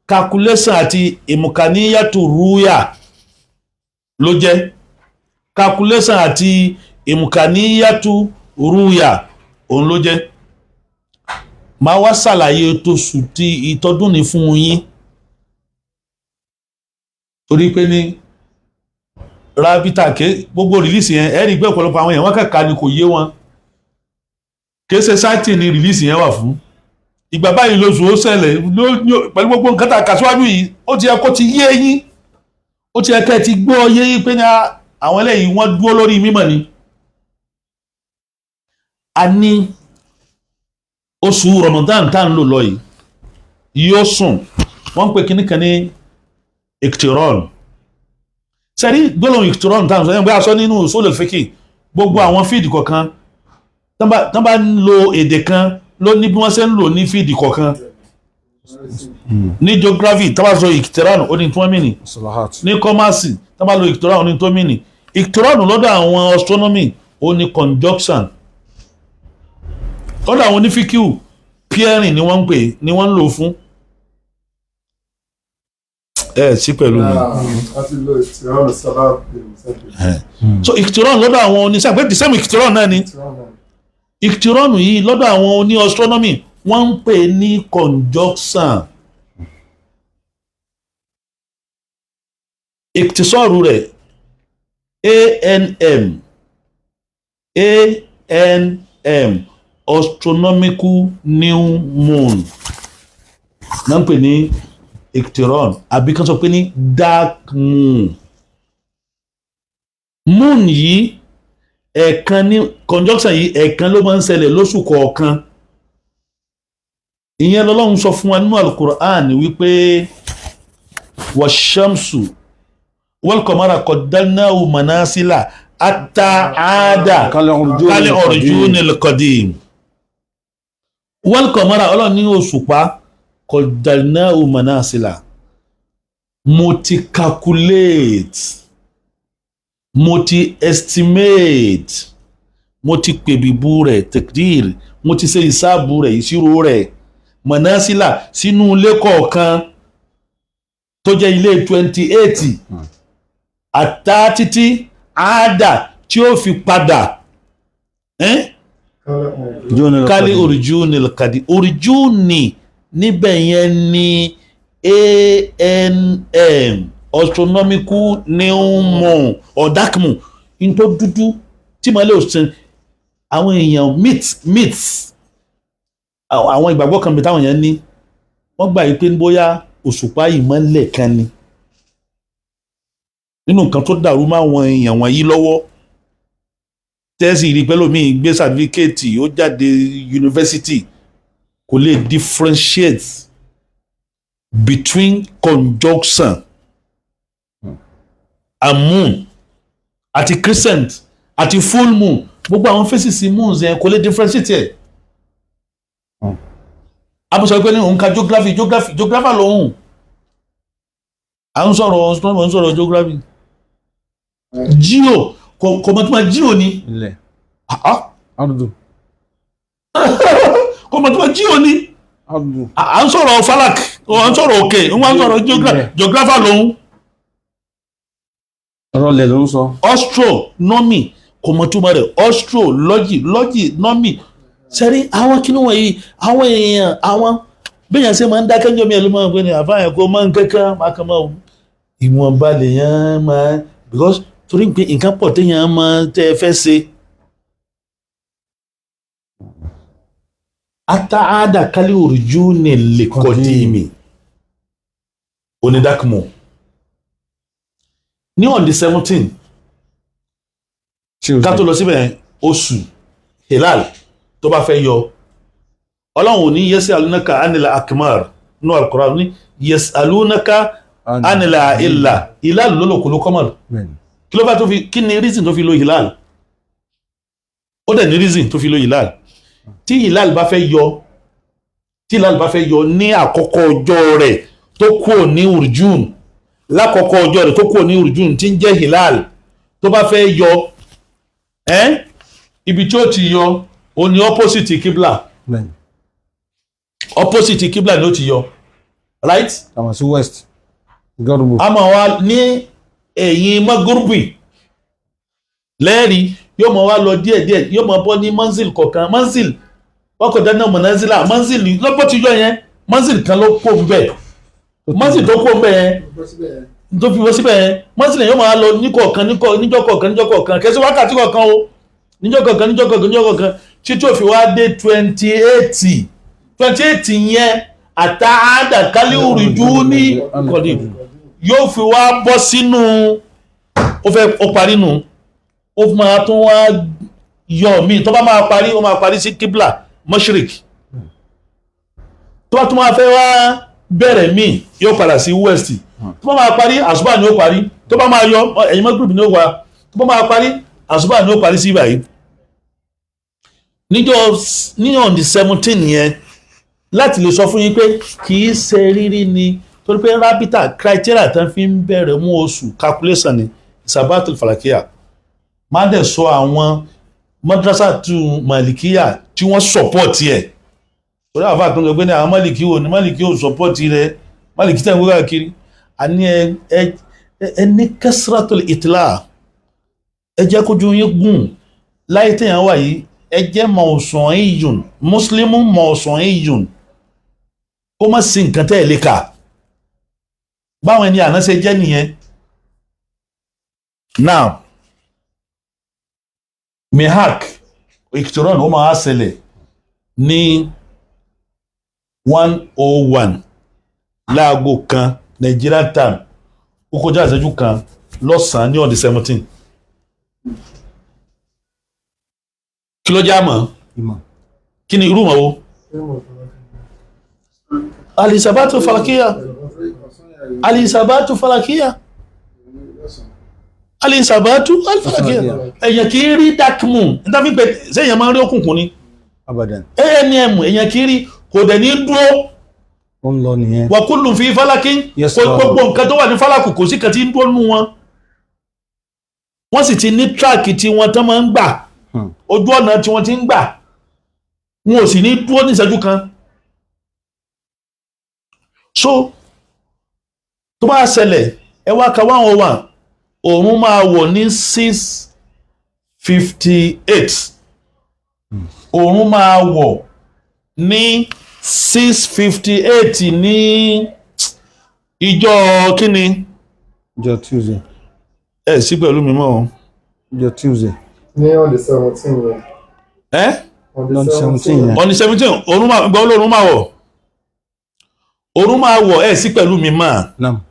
calculation àti ìmùkàníyàtò rúyà. ló jẹ́ calculation àti ìmùkàníyàtú rúyà òun ló jẹ́. Máa wá ṣàlàyé tóṣù tí ìtọ́dún ní fún yín, torí pé ní rábítà ké gbogbo rìlíìsì yẹn, ẹ rí i pé ọ̀pọ̀lọpọ̀ àwọn èèyàn wọ́n kàkà ni kò yé wọn. Kìí ṣe sáìtì ni rìlíìsì yẹn wà fún. Ìgbà báyìí lóṣù ó ṣẹlẹ̀ pẹ̀lú gbogbo nǹkan tá a kà síwájú yìí, ó ti yẹ kó ti yé yín, ó ti yẹ kẹ́ ẹ ti gbọ́ yé yín pé ní àwọn eléyìí wọ́n dúró lórí mímọ̀ ni. A ní oṣù Ramadan tá à ń lò lọ yìí yóò sùn, wọ́n ń pè kíní kan ní iktiron. Sẹ́rí gbólóhùn iktiron tá à ń sọ yẹn, bí a sọ nínú usul al-fiqh, gbogbo àwọn field kọ̀ọ̀kan tán bá ń lo èdè kan ló ní bí wọ́n ṣe ń lò ní field kọ̀ọ̀kan. Ní geography, tán bá sọ iktiron, ó ní tí wọ́n mean. Salahat. Ní commerce, tán bá lo iktiron, ó ní tó mean. Iktiron lọ́dọ̀ àwọn astronomy, ó ní conjunction. Lọ́dọ̀ àwọn onífíkíù, pairing ni wọ́n ń pè, ni wọ́n ń lò fún ẹ sí pẹ̀lú mi. A ti lo ìtìrọ̀nù sábà bèrè. So iktiron lọ́dọ̀ àwọn oníṣẹ́ pé the same iktiron náà ni. Ìtìrọ̀nù. Iktiron yìí lọ́dọ̀ àwọn oní astronomy, wọ́n ń pè ní conjunction. Ìktisọ́ọ̀rù rẹ̀ ANM, ANM, astronomical new moon náà ń pè ní iktiron, àbí kan sọ pé ní dark moon. Moon yìí, ẹ̀ẹ̀kan ní conjunction yìí, ẹ̀ẹ̀kan ló máa ń ṣẹlẹ̀ lóṣù kọ̀ọ̀kan. Ìyẹn lọ́lọ́run sọ fún wa nínú alukur'an wípé wàṣàmsù wal-qamara qaddarnahu manasila hatta aada kálí urjunil qadim. Wal-qamara, ọlọ́run ní òṣùpá, qaddarnahu manasila, mo ti calculate, mo ti estimate, mo ti pèbìbù rẹ̀, tekdir, mo ti ṣe ìsáàbù rẹ̀, ìṣirò rẹ̀, mọ̀násílà, sínú ilé kọ̀ọ̀kan tó jẹ́ ilé 28, àtà títí àádà tí ó fi padà kálí urjunil kadi. Urjuni níbẹ̀ yẹn ni ANM, astronomical new moon or dark moon, n tó dúdú tí màálé ò sin. Àwọn èèyàn myths, àwọn ìgbàgbọ́ kan bí táwọn èèyàn ní, wọ́n gbà yí pé bóyá òṣùpá ìmọ́lẹ̀ kan ni. Nínú nǹkan tó dàrú mọ́ àwọn èèyàn wọ̀nyí lọ́wọ́, tẹ́sí rí pẹ́lú mi gbé sàtífíkẹ́ẹ̀tì ó jáde yunifásitì, kò lè differentiate between conjunction and moon àti crescent àti full moon. Gbogbo àwọn phases moons yẹn, kò lè differentiate ẹ̀. A bó sọ pé ní òun ka geography, geography, geographer lòun. À ń sọ̀rọ̀ astronomy, ń sọ̀rọ̀ geography, geo, kò mọ̀ tó ma geo ni. Ilẹ̀. Ah, ah. Ardu. Kò mọ̀ tó ma geo ni. Ardu. À ń sọ̀rọ̀ falak, à ń sọ̀rọ̀ òkè, wọ́n ń sọ̀rọ̀ geographer lòun. Ọ̀rọ̀ ilẹ̀ ló ń sọ. Astronomy, kò mọ̀ túmọ̀ rẹ̀. Astrology, logy, nomy. Sẹ́rí àwọn kínú wọ̀nyí, àwọn èèyàn, àwọn bẹ́yàn ṣe máa ń dákẹ́ ńjọ́ mi ẹ̀ ló máa ń pè ní àfáàyàn kó máa ń kankan máa kàn máa ìwọ̀nba lèèyàn máa, because torí pé nǹkan pọ̀ téèyàn máa tẹ́ ẹ fẹ́ ṣe. Ataada kálí òrìjú ní lè kọ́ dí mi onídàkùmọ̀ ní on the 17 ká tó lọ síbẹ̀, oṣù hilal tó bá fẹ́ yọ, ọlọ́run ò ní yẹsẹ̀ alúnaka anila akmar nínú Al-Qur'an, ní yẹsẹ̀ alúnaka anila ilà hilal lólòkó ló kọ́mọ̀. Kí ló bá tó fi, kí ni reason tó fi lo hilal? Ó dẹ̀ ní reason tó fi lo hilal. Tí hilal bá fẹ́ yọ, tí hilal bá fẹ́ yọ ní àkọ́kọ́ ọjọ́ rẹ̀ tó kúrò ní urjun, lákọ̀ọ́kọ́ ọjọ́ rẹ̀ tó kúrò ní urjun tí ń jẹ́ hilal, tó bá fẹ́ yọ ibi tí ó ti yọ ó ní opposite kibla. Opposite kibla ni ó ti yọ, right? Àwọn sí west. Gọ́rùbù. A máa wá ní Ẹ̀yìn magurubi lẹ́ẹ̀rí yóò máa wá lọ díẹ̀díẹ̀, yóò máa bọ́ ní manzil kọ̀ọ̀kan. Manzil wákọ̀ dáná mọ̀nàzílà, manzil lọ́pọ̀ tí yọ yẹn, manzil kan ló kó ń bẹ̀, manzil tó kó ń bẹ̀ yẹn tó fi wọ́n síbẹ̀ yẹn, manzil yóò máa lọ níkọ̀ọ̀kan níjọ́ kọ̀ọ̀kan, níjọ́ kọ̀ọ̀kan, kẹsí wákàtí kọ̀ọ̀kan o, níjọ́ kọ̀ọ̀kan, níjọ́ kọ̀ọ̀kan, níjọ́ kọ̀ọ̀kan, títí ó fi wá dé 28. 28 yẹn àtàádà kálíwùrìjú ní kọ̀dí yóò fi wá bọ́ sínú, ó fẹ́ ó parí nù, ó máa tún wá yọ míì. Tó bá máa parí, ó máa parí sí kíblà mọ́ṣíríkì. Tó bá tún máa fẹ́ wá bẹ̀rẹ̀ míì, yóò padà sí west. Tó bá máa parí, àṣùbà ni ó parí. Tó bá máa yọ, ẹ̀yìn mọ́gìrìbì ni ó wà. Tó bá máa parí, àṣùbà ni ó parí sí báyìí. Níjọ́ ní on the 17 yẹn, láti lè sọ fún yín pé kì í ṣe rírí ni, torí pé rábítà criteria tán fi ń bẹ̀rẹ̀ mú oṣù calculation ni sabatul falakiya. Má dẹ̀ sọ àwọn madrasa tu malikiya tí wọ́n support ẹ̀, torí àwọn àfáà kan sọ pé ní àwọn maliki wo ni maliki ò support rẹ̀, maliki tẹ̀ ń wúrà kiri. Àní ẹ ẹ ẹ ní kasratul itla, ẹ jẹ́ kójú yín gùn láyé téèyàn wà yìí. Ẹ jẹ́ mọ̀ọ́sán iyùn mùsùlùmí, mọ̀ọ́sán iyùn, kó má sí nǹkan tẹ́ ẹ lè kà báwọn ẹni àná ṣe jẹ́ nìyẹn. Now, mihak ìkìtìrán ó máa ṣẹlẹ̀ ní 1:01, láago kan Nigerian time, ó kọjá ìṣẹ́jú kan lọ́sàn-án ní on the 17. Kí ló já mọ́? Ìmọ̀. Kí ni irú mọ́ wo? Alisabatu falakiya, alisabatu falakiya, alisabatu alfalakiya. Èèyàn kì í rí dark moon níta fi pé sẹ́yìn máa ń rí òkùnkùn ni. Abadan. Anm èèyàn kì í rí, kò dẹ̀ ní dúró. Ó ń lọ nìyẹn. Wa kullun fi falakin. Yes, kò sir. Gbogbo nǹkan tó wà ní falaku, kò sí kan tí ń dúró nù wọn. Wọ́n sì ti ní tíráàkì tí wọ́n tán máa ń gbà, ojú ọ̀nà tí wọ́n ti ń gbà, wọn ò sì ní dúró ní ìṣẹ́jú kan. So tó bá ṣẹlẹ̀, ẹ wá ka 1:01, òòrùn máa wọ̀ ní 6:58. Òòrùn máa wọ̀ ní 6:58 ní ìjọ kíni? Ọjọ́ Tuesday. Ẹ sí pẹ̀lú mi mọ́ o. Ọjọ́ Tuesday. Ní on the 17 yẹn. Ẹ́. On On the the 17 17 yẹn. On the 17, òòrùn máa gbọ́, olóòrùn máa wọ̀, òòrùn máa wọ̀. Ẹ sí pẹ̀lú mi mọ́. Nam.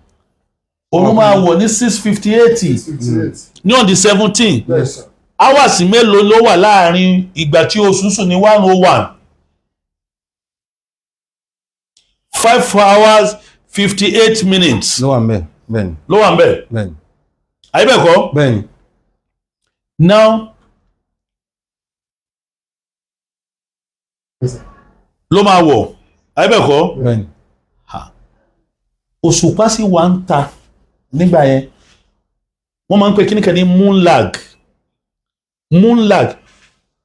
Òòrùn máa wọ̀ ní 6:58 58. ní on the 17. Bẹ́ẹ̀ sà. Hours mélòó ló wà láàrin ìgbà tí oṣù sùn ní 1:01? 5 hours 58 minutes. Ló wà ń bẹ̀. Bẹ́ẹ̀ni. Ló wà ń bẹ̀. Bẹ́ẹ̀ni. Àyíbẹ̀kọ́? Bẹ́ẹ̀ni. Now Yes, sir. ló máa wọ̀, àyíbẹ̀kọ́? Bẹ́ẹ̀ni. Òṣùpá sì wà ń ta nígbà yẹn. Wọ́n máa ń pè kíní kan ní moon lag. Moon lag,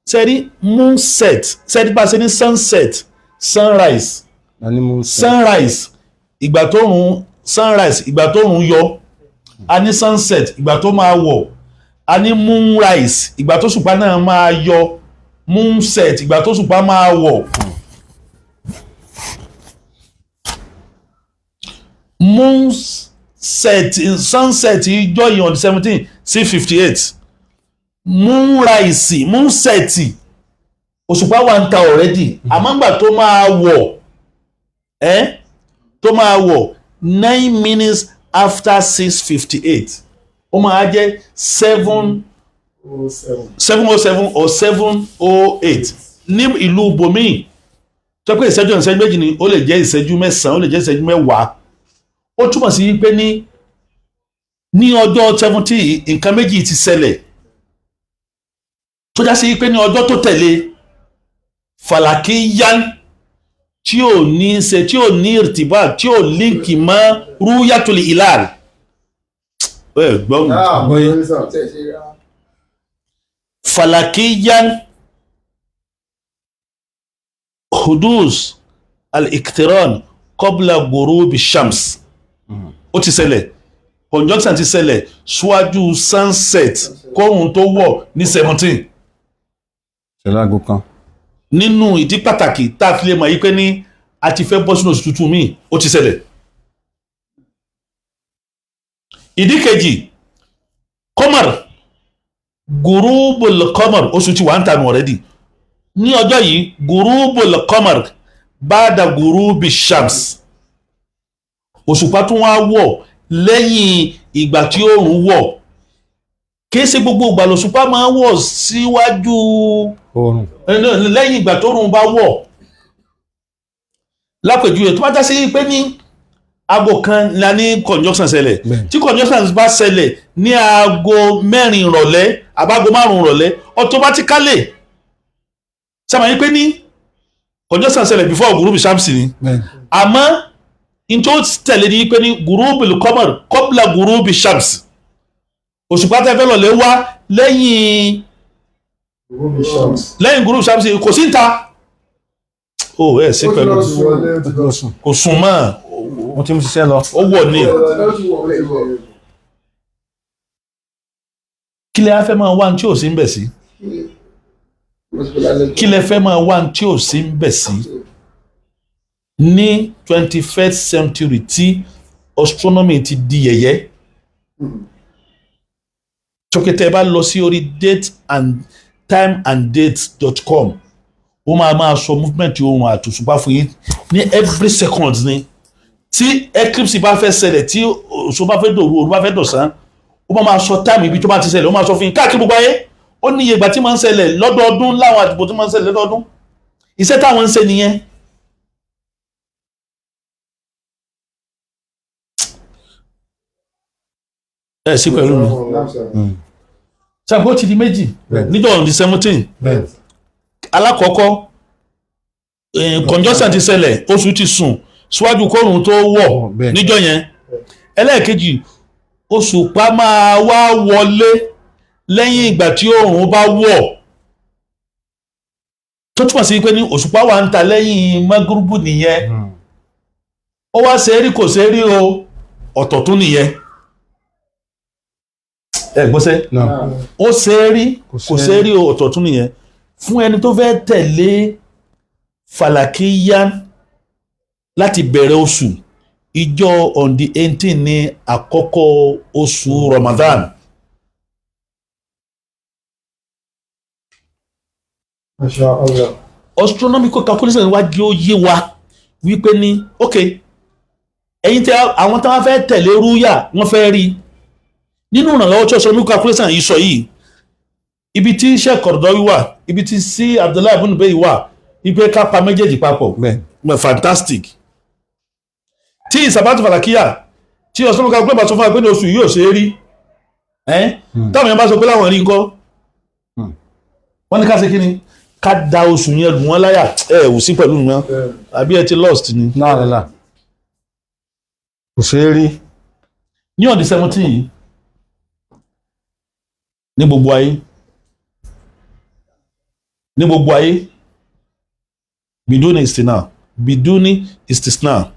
sẹ́rí moon set, sẹ́rí bá a ṣe ní sunset, sunrise. Na ní mo sọ. Sunrise, ìgbà tó rùn, sunrise ìgbà tó rùn yọ. A ní sunset, ìgbà tó máa wọ̀. A ní moonrise, ìgbà tó ṣùpá náà máa yọ. Moonset, ìgbà tó ṣùpá máa wọ̀. Moonset, sunset ìjọ yìí on 17, 6:58. Moonrise, moonset, òṣùpá wà ń ta already, àmọ́ ńgbà tó máa wọ̀, ẹ́ tó máa wọ̀ 9 minutes after 6:58, ó máa jẹ́ seven Oh seven. 7:07 or 7:08 ní ìlú bomi tó pé ìṣẹ́jú, ìṣẹ́jú méjì ni, ó lè jẹ́ ìṣẹ́jú mẹ́sàn-án, ó lè jẹ́ ìṣẹ́jú mẹ́wàá. Ó túmọ̀ sí pé ní ọjọ́ 17, nǹkan méjì ti ṣẹlẹ̀ tó já sí pé ní ọjọ́ tó tẹ̀lé fàlàkì yán tí ò ní ṣe, tí ò ní ìrìtìbá, tí ò link mọ́ rúyàtòlì ìlàl. Ẹ gbọ́ mi. Ah, Bóyá. yes, sir. Falakiyan hudus al-iktiran qabla gurubi shams, ó ti ṣẹlẹ̀. Conjunction ti ṣẹlẹ̀ síwájú sunset kóòrùn tó wọ̀ ní 17. Ṣẹlágo kan. Nínú ìdí pàtàkì tá a fi lè mọ̀ yí pé ní a ti fẹ́ bọ́ sínú oṣù tuntun míì, ó ti ṣẹlẹ̀. Ìdí kejì, kọ́mọ̀r gurubul kọ́mọ̀r, oṣù tí wà ń tanu already ní ọjọ́ yìí. Gurubul kọ́mọ̀r bada gurubi shams, òṣùpá tún wá wọ̀ lẹ́yìn ìgbà tí oòrùn wọ̀. Kìí ṣe gbogbo ìgbà lòṣùpá máa ń wọ̀ síwájú Oòrùn. lẹ́yìn ìgbà tóòrùn bá wọ̀. Lápèjúwe, tó bá já sí pé ní aago kan la ní conjunction ṣẹlẹ̀, Bẹ́ẹ̀ni. tí conjunction bá ṣẹlẹ̀ ní aago 4 ìrọ̀lẹ́ àbágo 5 ìrọ̀lẹ́, automatically sábà yín pé ní conjunction ṣẹlẹ̀ before gurubi shamsi ni. Bẹ́ẹ̀ni. Àmọ́ n tó tẹ̀lé ní pé ní gurubi kọ́mọ̀r kọ́bla gurubi shams, òṣùpá tẹ́ fẹ́ lọ́lẹ̀ wá lẹ́yìn Rubi Shams. lẹ́yìn gurubi shamsi kò sí ń ta ó ẹ̀ sí Ó ti pẹ̀lú lọ sùn wọlé, ó ti lọ sùn. Kò sùn mọ́. Wọ́n ti ń ṣiṣẹ́ lọ. Ó wọ̀ ní. Ó ti wọ̀, ó ti wọ̀. Kí lẹ á fẹ́ máa wá ní tí ò sí ń bẹ̀ sí? Kí lẹ fẹ́ máa wá ní tí ò sí ń bẹ̀ sí ní 21st century tí astronomy ti di yẹ̀yẹ́? Tókẹ́tẹ́ bá lọ sí orí date and time and date dot com, ó máa máa sọ movement oòrùn àtòṣùpá fún yín ní every second ni. Tí eclipse bá fẹ́ ṣẹlẹ̀, tí òṣùpá bá fẹ́ dòru, òru bá fẹ́ dọ̀sán, ó máa máa sọ time ibi tó bá ti ṣẹlẹ̀, ó máa sọ fún yín káàkiri gbogbo ayé. Ó ní iye ìgbà tí máa ń ṣẹlẹ̀ lọ́dọọdún, láwọn àdìbò tí máa ń ṣẹlẹ̀ lọ́dọọdún. Iṣẹ́ táwọn ń ṣe nìyẹn. Ẹ sí pẹ̀lú mi ṣàpò ti di méjì níjọ́ on the 17. Bẹ́ẹ̀ni. Alákọ̀ọ́kọ́, conjunction ti ṣẹlẹ̀, oṣù ti sùn síwájú kóòrùn tó wọ̀ Bẹ́ẹ̀ni. níjọ́ yẹn. Ẹlẹ́ẹ̀kejì, òṣùpá máa wá wọlé lẹ́yìn ìgbà tí oòrùn bá wọ̀, tó túmọ̀ sí pé ní òṣùpá wà ń ta lẹ́yìn mọ́gúrúbù nìyẹn. Ó wá ṣe é rí, kò ṣe é rí o, ọ̀tọ̀ tún nìyẹn. Ẹ gbọ́sẹ̀, Náà. ó ṣe é rí, kò ṣe é rí o, ọ̀tọ̀ tún nìyẹn. Fún ẹni tó fẹ́ tẹ̀lé fàlàkíyá láti bẹ̀rẹ̀ oṣù, ìjọ on the 18 ní àkọ́kọ́ oṣù Ramadan. Masha Allah. Astronomical calculation wá jẹ́ ó yé wa wípé ní ok, ẹ̀yin tí àwọn tí wọ́n fẹ́ tẹ̀lé rúyà, wọ́n fẹ́ rí nínú ìrànlọ́wọ́ tí astronomical calculation yìí sọ yìí, ibi tí Sheikh Qaradawi wà, ibi tí sí Abdullahi ibn Ubay wà, wípé ká pa méjèèjì papọ̀. Bẹ́ẹ̀ni. Well, fantastic. Tí ìsàbátù fàlàkíyà tí astronomical calculation bá sọ fún wa pé ní oṣù yìí ò ṣe é rí ẹ́n, táwọn èèyàn bá sọ pé láwọn rí nǹkan, wọ́n ní ká ṣe kí ni, ká da oṣù yẹn lù wọ́n láyà. Ẹ ò sí pẹ̀lú mi mọ́, àbí ẹ ti lost ni? Náà lọ́la. Kò ṣe é rí. Ní on the 17 yìí, ní gbogbo ayé, ní gbogbo ayé, biduni istina, biduni istisna,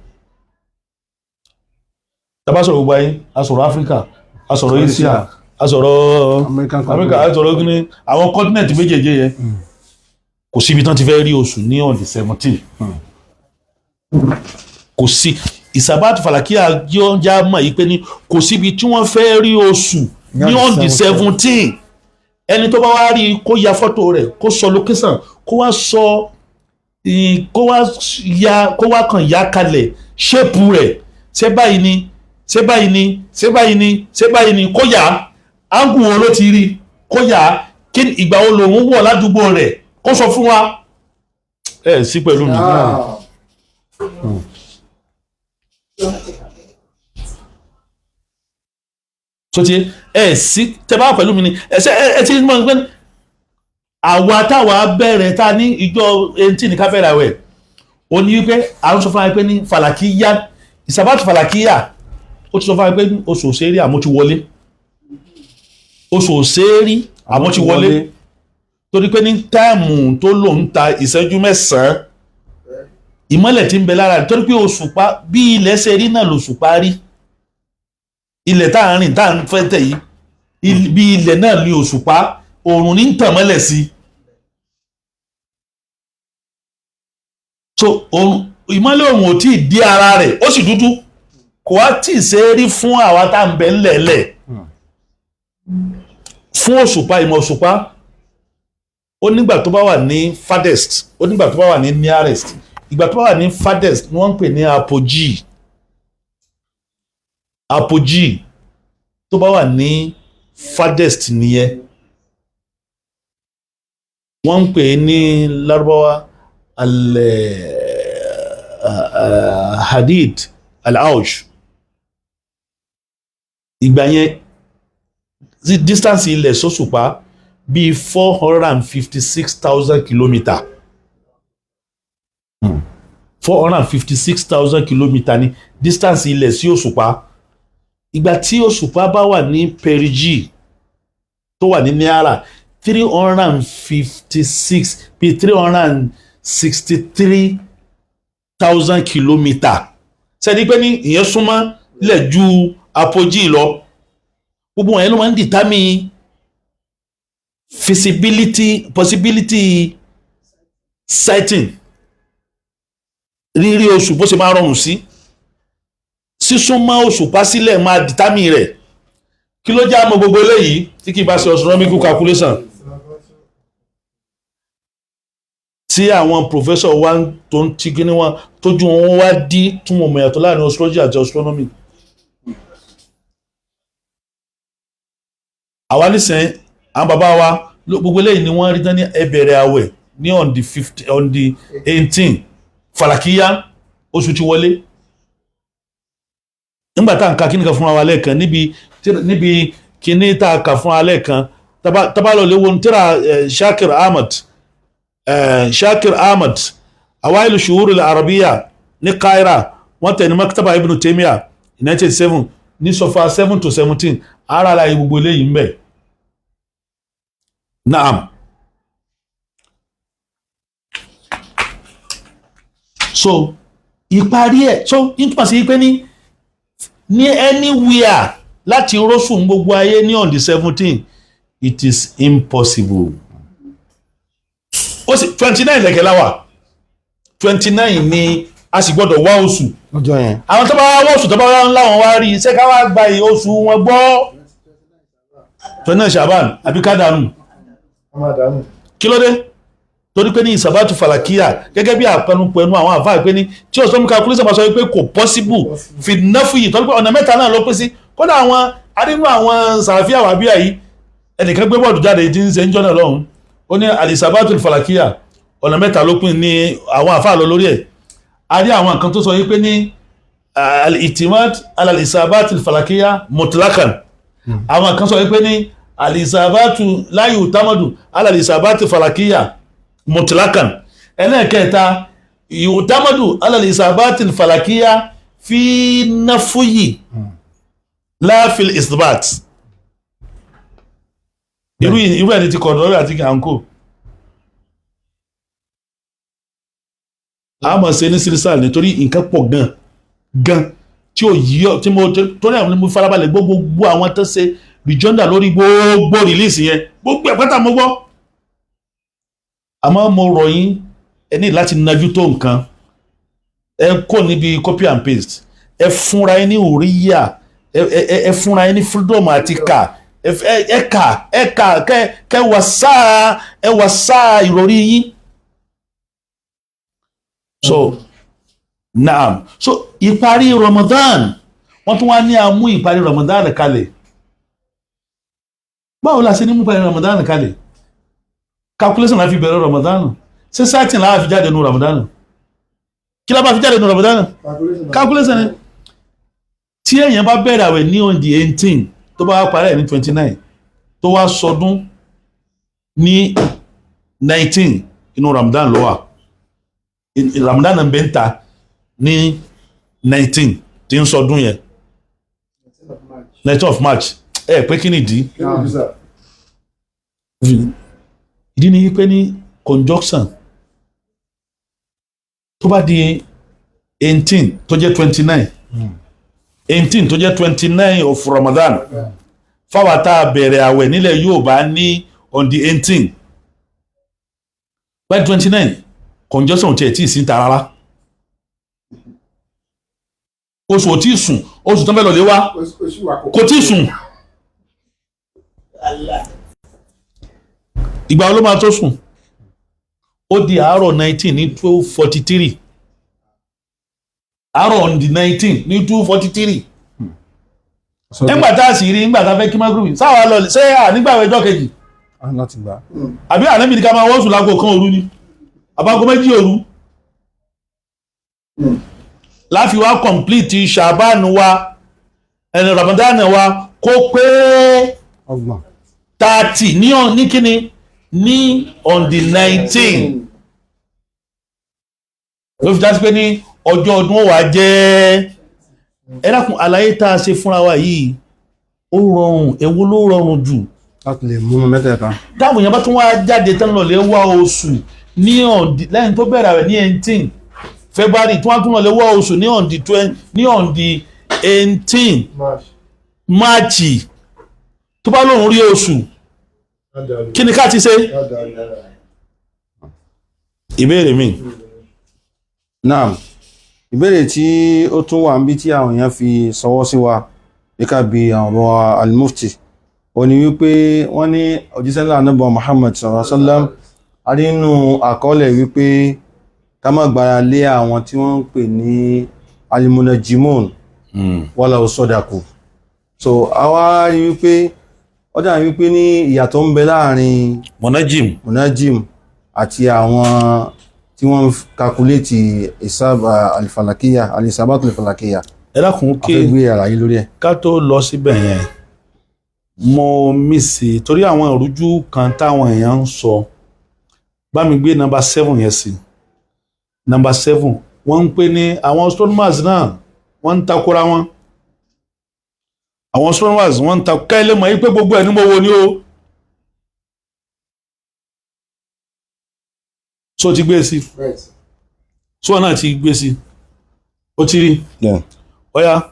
tá bá sọ̀rọ̀ gbogbo ayé, a sọ̀rọ̀ Áfíríkà, a sọ̀rọ̀ Asia, a sọ̀rọ̀ American. Amẹ́ríkà, a sọ̀rọ̀ gíní, àwọn continent méjèèjì yẹn, kò síbi tán ti fẹ́ rí oṣù ní on the 17. Kò sí. Ìsàbàtì fàlàkíyà jẹ́ mọ̀ yìí pé ní kò síbi tí wọ́n fẹ́ rí oṣù ní on the 17. Ẹni tó bá wá rí i, kó ya fọ́tò rẹ̀, kó sọ location, kó wá sọ kó wá ya, kó wá kàn ya kalẹ̀ ṣéèpù rẹ̀, ṣé báyìí ni, ṣé báyìí ni, ṣé báyìí ni, ṣé báyìí ni, kó yà áńgù wo ló ti rí, kó yà kí ìgbà wo lòun wọ̀ ládùúgbò rẹ̀, kó sọ fún wa. Ẹ sí pẹ̀lú mi. Ah. Tó ti ẹ sí tẹ bá pẹ̀lú mi ni ẹsẹ ẹ ti mọ̀ pé àwa táwa bẹ̀rẹ̀ ta ní ìjọ 18 ní ká bẹ̀rẹ̀ àwẹ̀, ó ní wípé à ń sọ fún wa pé ní fàlàkíyà, ìsàbàtì fàlàkíyà, ó ti sọ fún wa pé ní oṣù òṣèré àmọ́ ti wọlé, oṣù òṣèré àmọ́ ti wọlé, torí pé ní táìmù tó lò ń ta ìṣẹ́jú 9, ìmọ́lẹ̀ tí ń bẹ lára rẹ̀, torí pé òṣùpá bí ilẹ̀ ṣe rí náà lòṣùpá rí. Ilẹ̀ tá à ń rìn tá à ń fẹ́ tẹ̀ yìí, bí ilẹ̀ náà ní òṣùpá, oòrùn ní ń tàn mọ́lẹ̀ sí. So oòrùn, ìmọ́lẹ̀ oòrùn ò tí ì dí ara rẹ̀, ó sì dúdú, kò wá tí ì ṣe é rí fún àwa tá à ń bẹ ńlẹ̀ẹ́lẹ̀. Fún òṣùpá, ìmọ̀ òṣùpá ó nígbà tó bá wà ní farthest, ó nígbà tó bá wà ní nearest. Ìgbà tó bá wà ní farthest ni wọ́n ń pè ní apogee. Apogee tó bá wà ní farthest nìyẹn, wọ́n ń pè ní Lárúbáwá al hadid al-auj. Ìgbà yẹn distance ilẹ̀ sóṣùpá bíi 456,000 kilometre, 456,000 kilometre ni distance ilẹ̀ sí òṣùpá. Ìgbà tí òṣùpá bá wà ní perigee, tó wà ní nearer, 356, bíi 363,000 kilometre. Sẹ́ni pé ní ìyẹn súnmọ́ ilẹ̀ ju apogee lọ. Gbogbo wọn yẹn ló máa ń determine feasibility, possibility sighting, rírí oṣù bó ṣe máa rọrùn sí. Sísúnmọ́ òṣùpá sílẹ̀ máa determine rẹ̀. Kí ló já mọ́ gbogbo eléyìí tí kì í bá ṣe astronomical calculation tí àwọn professor wa tó ń tí kíní wọn tójú wọn wá dí tún wọn mọ̀ yàtọ̀ láàrin astrology àti astronomy? Àwa nísìnyí, àwọn bàbá wa, gbogbo eléyìí ni wọ́n rí tán ní ẹ bẹ̀rẹ̀ àwẹ̀ ní on the 15, on the 18, fàlàkíyá oṣù ti wọlé. Nígbà tá à ń ka kíní kan fúnra wa lẹ́ẹ̀kan níbi kíní tá a kà fúnra lẹ́ẹ̀kan, tábà lọ léwo tíra Shakir Ahmad, Shakir Ahmad, Awailu Shuhur al-Arabiya ní Cairo, wọ́n tẹ̀ ní Maktaba Ibn Taymiyyah, 1987, ní sọfà 7 to 17, ara láyé gbogbo eléyìí ń bẹ. Naam. So ìparí ẹ̀, so n túmọ̀ sí pé ní anywhere láti rọ́ṣùn gbogbo ayé ní on the 17, it is impossible. Ó sì 29 lẹ̀kẹ̀ láwà, 29 ni a sì gbọ́dọ̀ wá oṣù Lọ́jọ́ yẹn. Àwọn tó bá wá oṣù, tó bá wá láwọn wá rí iṣẹ́, ká wá gba ìyè oṣù wọn gbọ́, 29 Shaban àbí kádàánù. A máa dànù. Kí ló dé? Torí pé ní ìsàbátù fàlàkíyà, gẹ́gẹ́ bí àpẹnupẹnu àwọn àfáà, pé ní tí astronomical calculation bá sọ pé kò possible fìdínáfù yìí, torí pé ọ̀nà mẹ́ta náà ló pín sí. Kódà àwọn adínú àwọn sàràfíà wàbíà yìí, ẹnìkan gbé bọ́ọ̀dù jáde tí ń ṣe ń jọ́nà lọ́hùn, ó ní àlìsàbátù fàlàkíyà ọ̀nà mẹ́ta ló pín ní àwọn àfáà lọ lórí ẹ̀. A rí àwọn nǹkan tó sọ yìí pé ní al-i'timad ala al-isabat al-falakiyya mutlakan. Àwọn kan sọ wípé ní al-isabatu la yu'tamadu ala al-isabat al-falakiyya mutlakan. Ẹlẹ́ẹ̀kẹta, yu'tamadu ala al-isabat al-falakiyya fi nafyi la fil isbat. Irú ẹni ti kọ̀dọ̀ àti kàǹkó a mọ̀ ṣe ní sírísàlì nítorí nǹkan pọ̀ gan gan tí ò yí ọ tí mo torí àwọn mo farabalẹ̀ gbọ́ gbogbo àwọn tó ṣe rejoinder lórí gbogbo release yẹn, gbogbo ẹ̀ pátá mo gbọ́. Àmọ́ mo rọ̀ yín, ẹ ní láti nájú tó nǹkan, ẹ kò níbi copy and paste, ẹ fúnra ẹ ní òríyà, ẹ fúnra ẹ ní freedom àti kà, ẹ kà, ẹ kà kẹ wà sáà, ẹ wà sáà ìròrí yín. So naam, so ìparí Ramadan, wọ́n tún wá ní a mú ìparí Ramadan kalẹ̀. Báwo la ṣe ní mú ìparí Ramadan kalẹ̀? Calculation la fi bẹ̀rẹ̀ Ramadan, ṣé certain la fi jáde nu Ramadan? Kí la bá fi jáde nu Ramadan? Calculation ni. Tí èèyàn bá bẹ̀rẹ̀ àwẹ̀ ní on the 18, tó bá wá parí ẹ̀ ní 29, tó wá sọdún ní 19, inú Ramadan ló wà. Ramadan ń bẹ ń ta ní 19 tí ń sọdún yẹn, 19 of March. Ẹ pé kí ni ìdí? Kí ni ìdí sà? Ìdí ni pé ní conjunction tó bá di 18 tó jẹ́ 29, 18 tó jẹ́ 29 of Ramadan, fáwa tá a bẹ̀rẹ̀ àwẹ̀ nílẹ̀ Yorùbá ní on the 18 by 29, conjunction tiẹ̀ tí ì sí ta rárá. Oṣù ò tí ì sùn, oṣù tó ń fẹ́ lọ lé wá Oṣù wa kò tí ì sùn. Ìgbà wo ló máa tó sùn? Ó di àárọ̀ 19 ní 12:43, àárọ̀ on the 19 ní 2:43. Nígbà tá a sì rí, nígbà tá a fẹ́ kí magreth sáwà lọ, ṣé à nígbà ẹjọ́ kejì Láti gbà. Àbí ànábì ní ká máa wọ́sùn láago 1 òru ni, àbágo 2 òru láfi wá complete ṣàbánu wa, ẹni Ramadan wa kó pé 30. 30 ní ní kíni, ní on the 19 ló fi jásí pé ní ọjọ́ ọdún ó wà jẹ́. Ẹ dákun, àlàyé tá a ṣe fúnra wa yìí, ó rọrùn? Èwo ló rọrùn jù? Láti lè mú mẹ́tẹ̀ẹ̀ta. Táwọn èèyàn bá tún wá jáde tán lọ lè wá oṣù ní on the lẹ́yìn tó bẹ̀rẹ̀ rẹ̀ ní 18 February, tí wọ́n tún lọ lè wá oṣù ní on the 20, ní on the 18 March. March, tó bá lóun rí oṣù, kí ni ká ti ṣe? Ìbéèrè mi. Naam, ìbéèrè tí ó tún wà níbi tí àwọn èèyàn fi sọwọ́ sí wa ní ká bi àwọn ọmọ wa al-mufti, ó ní wípé wọ́n ní òjíṣẹ́ ńlá Ànábì Muhammad sallallahu alaihi wasallam, a rí nínú àkọọ́lẹ̀ wípé ká má gbára lé àwọn tí wọ́n ń pè ní alimunajimun wala sadaku. So àwa rí wípé ó dà wípé ní ìyàtọ̀ ń bẹ láàrin Monajim. Munajim àti àwọn tí wọ́n ń calculate ìsáàbà alifalakiya, alisabatu alifalakiya. Ẹ dákun, A kí fẹ́ gbé àlàyé lórí ẹ̀. Ká tó lọ síbẹ̀ yẹn, mo miss torí àwọn ìrújú kan táwọn èèyàn ń sọ. Bá mi gbé number 7 yẹn sí. Number 7, wọ́n ń pè ní àwọn astronomers náà, wọ́n ń takora wọn. Àwọn astronomers, wọ́n ń takora ká ilé mọ̀ yí pé gbogbo ẹ̀ ní mo wo ni o. So ti gbé sí? So náà ti gbé sí, ó ti rí. Ọ̀yá,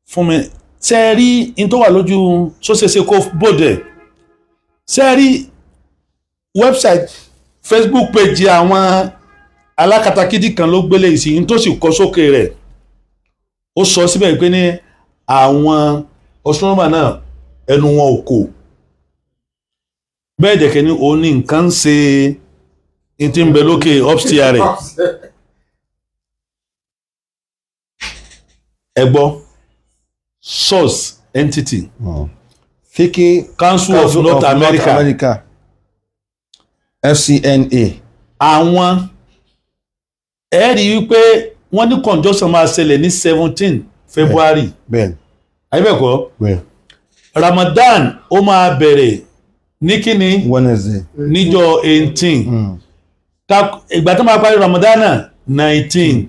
fún mi. Ṣe é rí in tó wà lójú sóṣèṣe kó bòdẹ̀? Ṣe é rí website, Facebook page àwọn alákatakídí kan ló gbélé ìsìn in tó sì kọ sókè rẹ̀? Ó sọ síbẹ̀ pé ní àwọn astronomer náà, ẹnu wọn ò kò. Bẹ́ẹ̀ dẹ̀kẹ́ ní òun ní nǹkan ń ṣe in tí ń bẹ lókè upstairs rẹ̀. Ẹ gbọ́, source entity: Fiki Council of North America. America, FCNA. Àwọn ẹ rí i wípé wọ́n ní conjunction máa ṣẹlẹ̀ ní 17 February. Bẹ́ẹ̀. Àyíbẹ̀kọ́? Bẹ́ẹ̀. Ramadan ó máa bẹ̀rẹ̀ ní kíni? Wednesday. Níjọ́ 18. Ìgbà tó máa parí Ramadana, 19.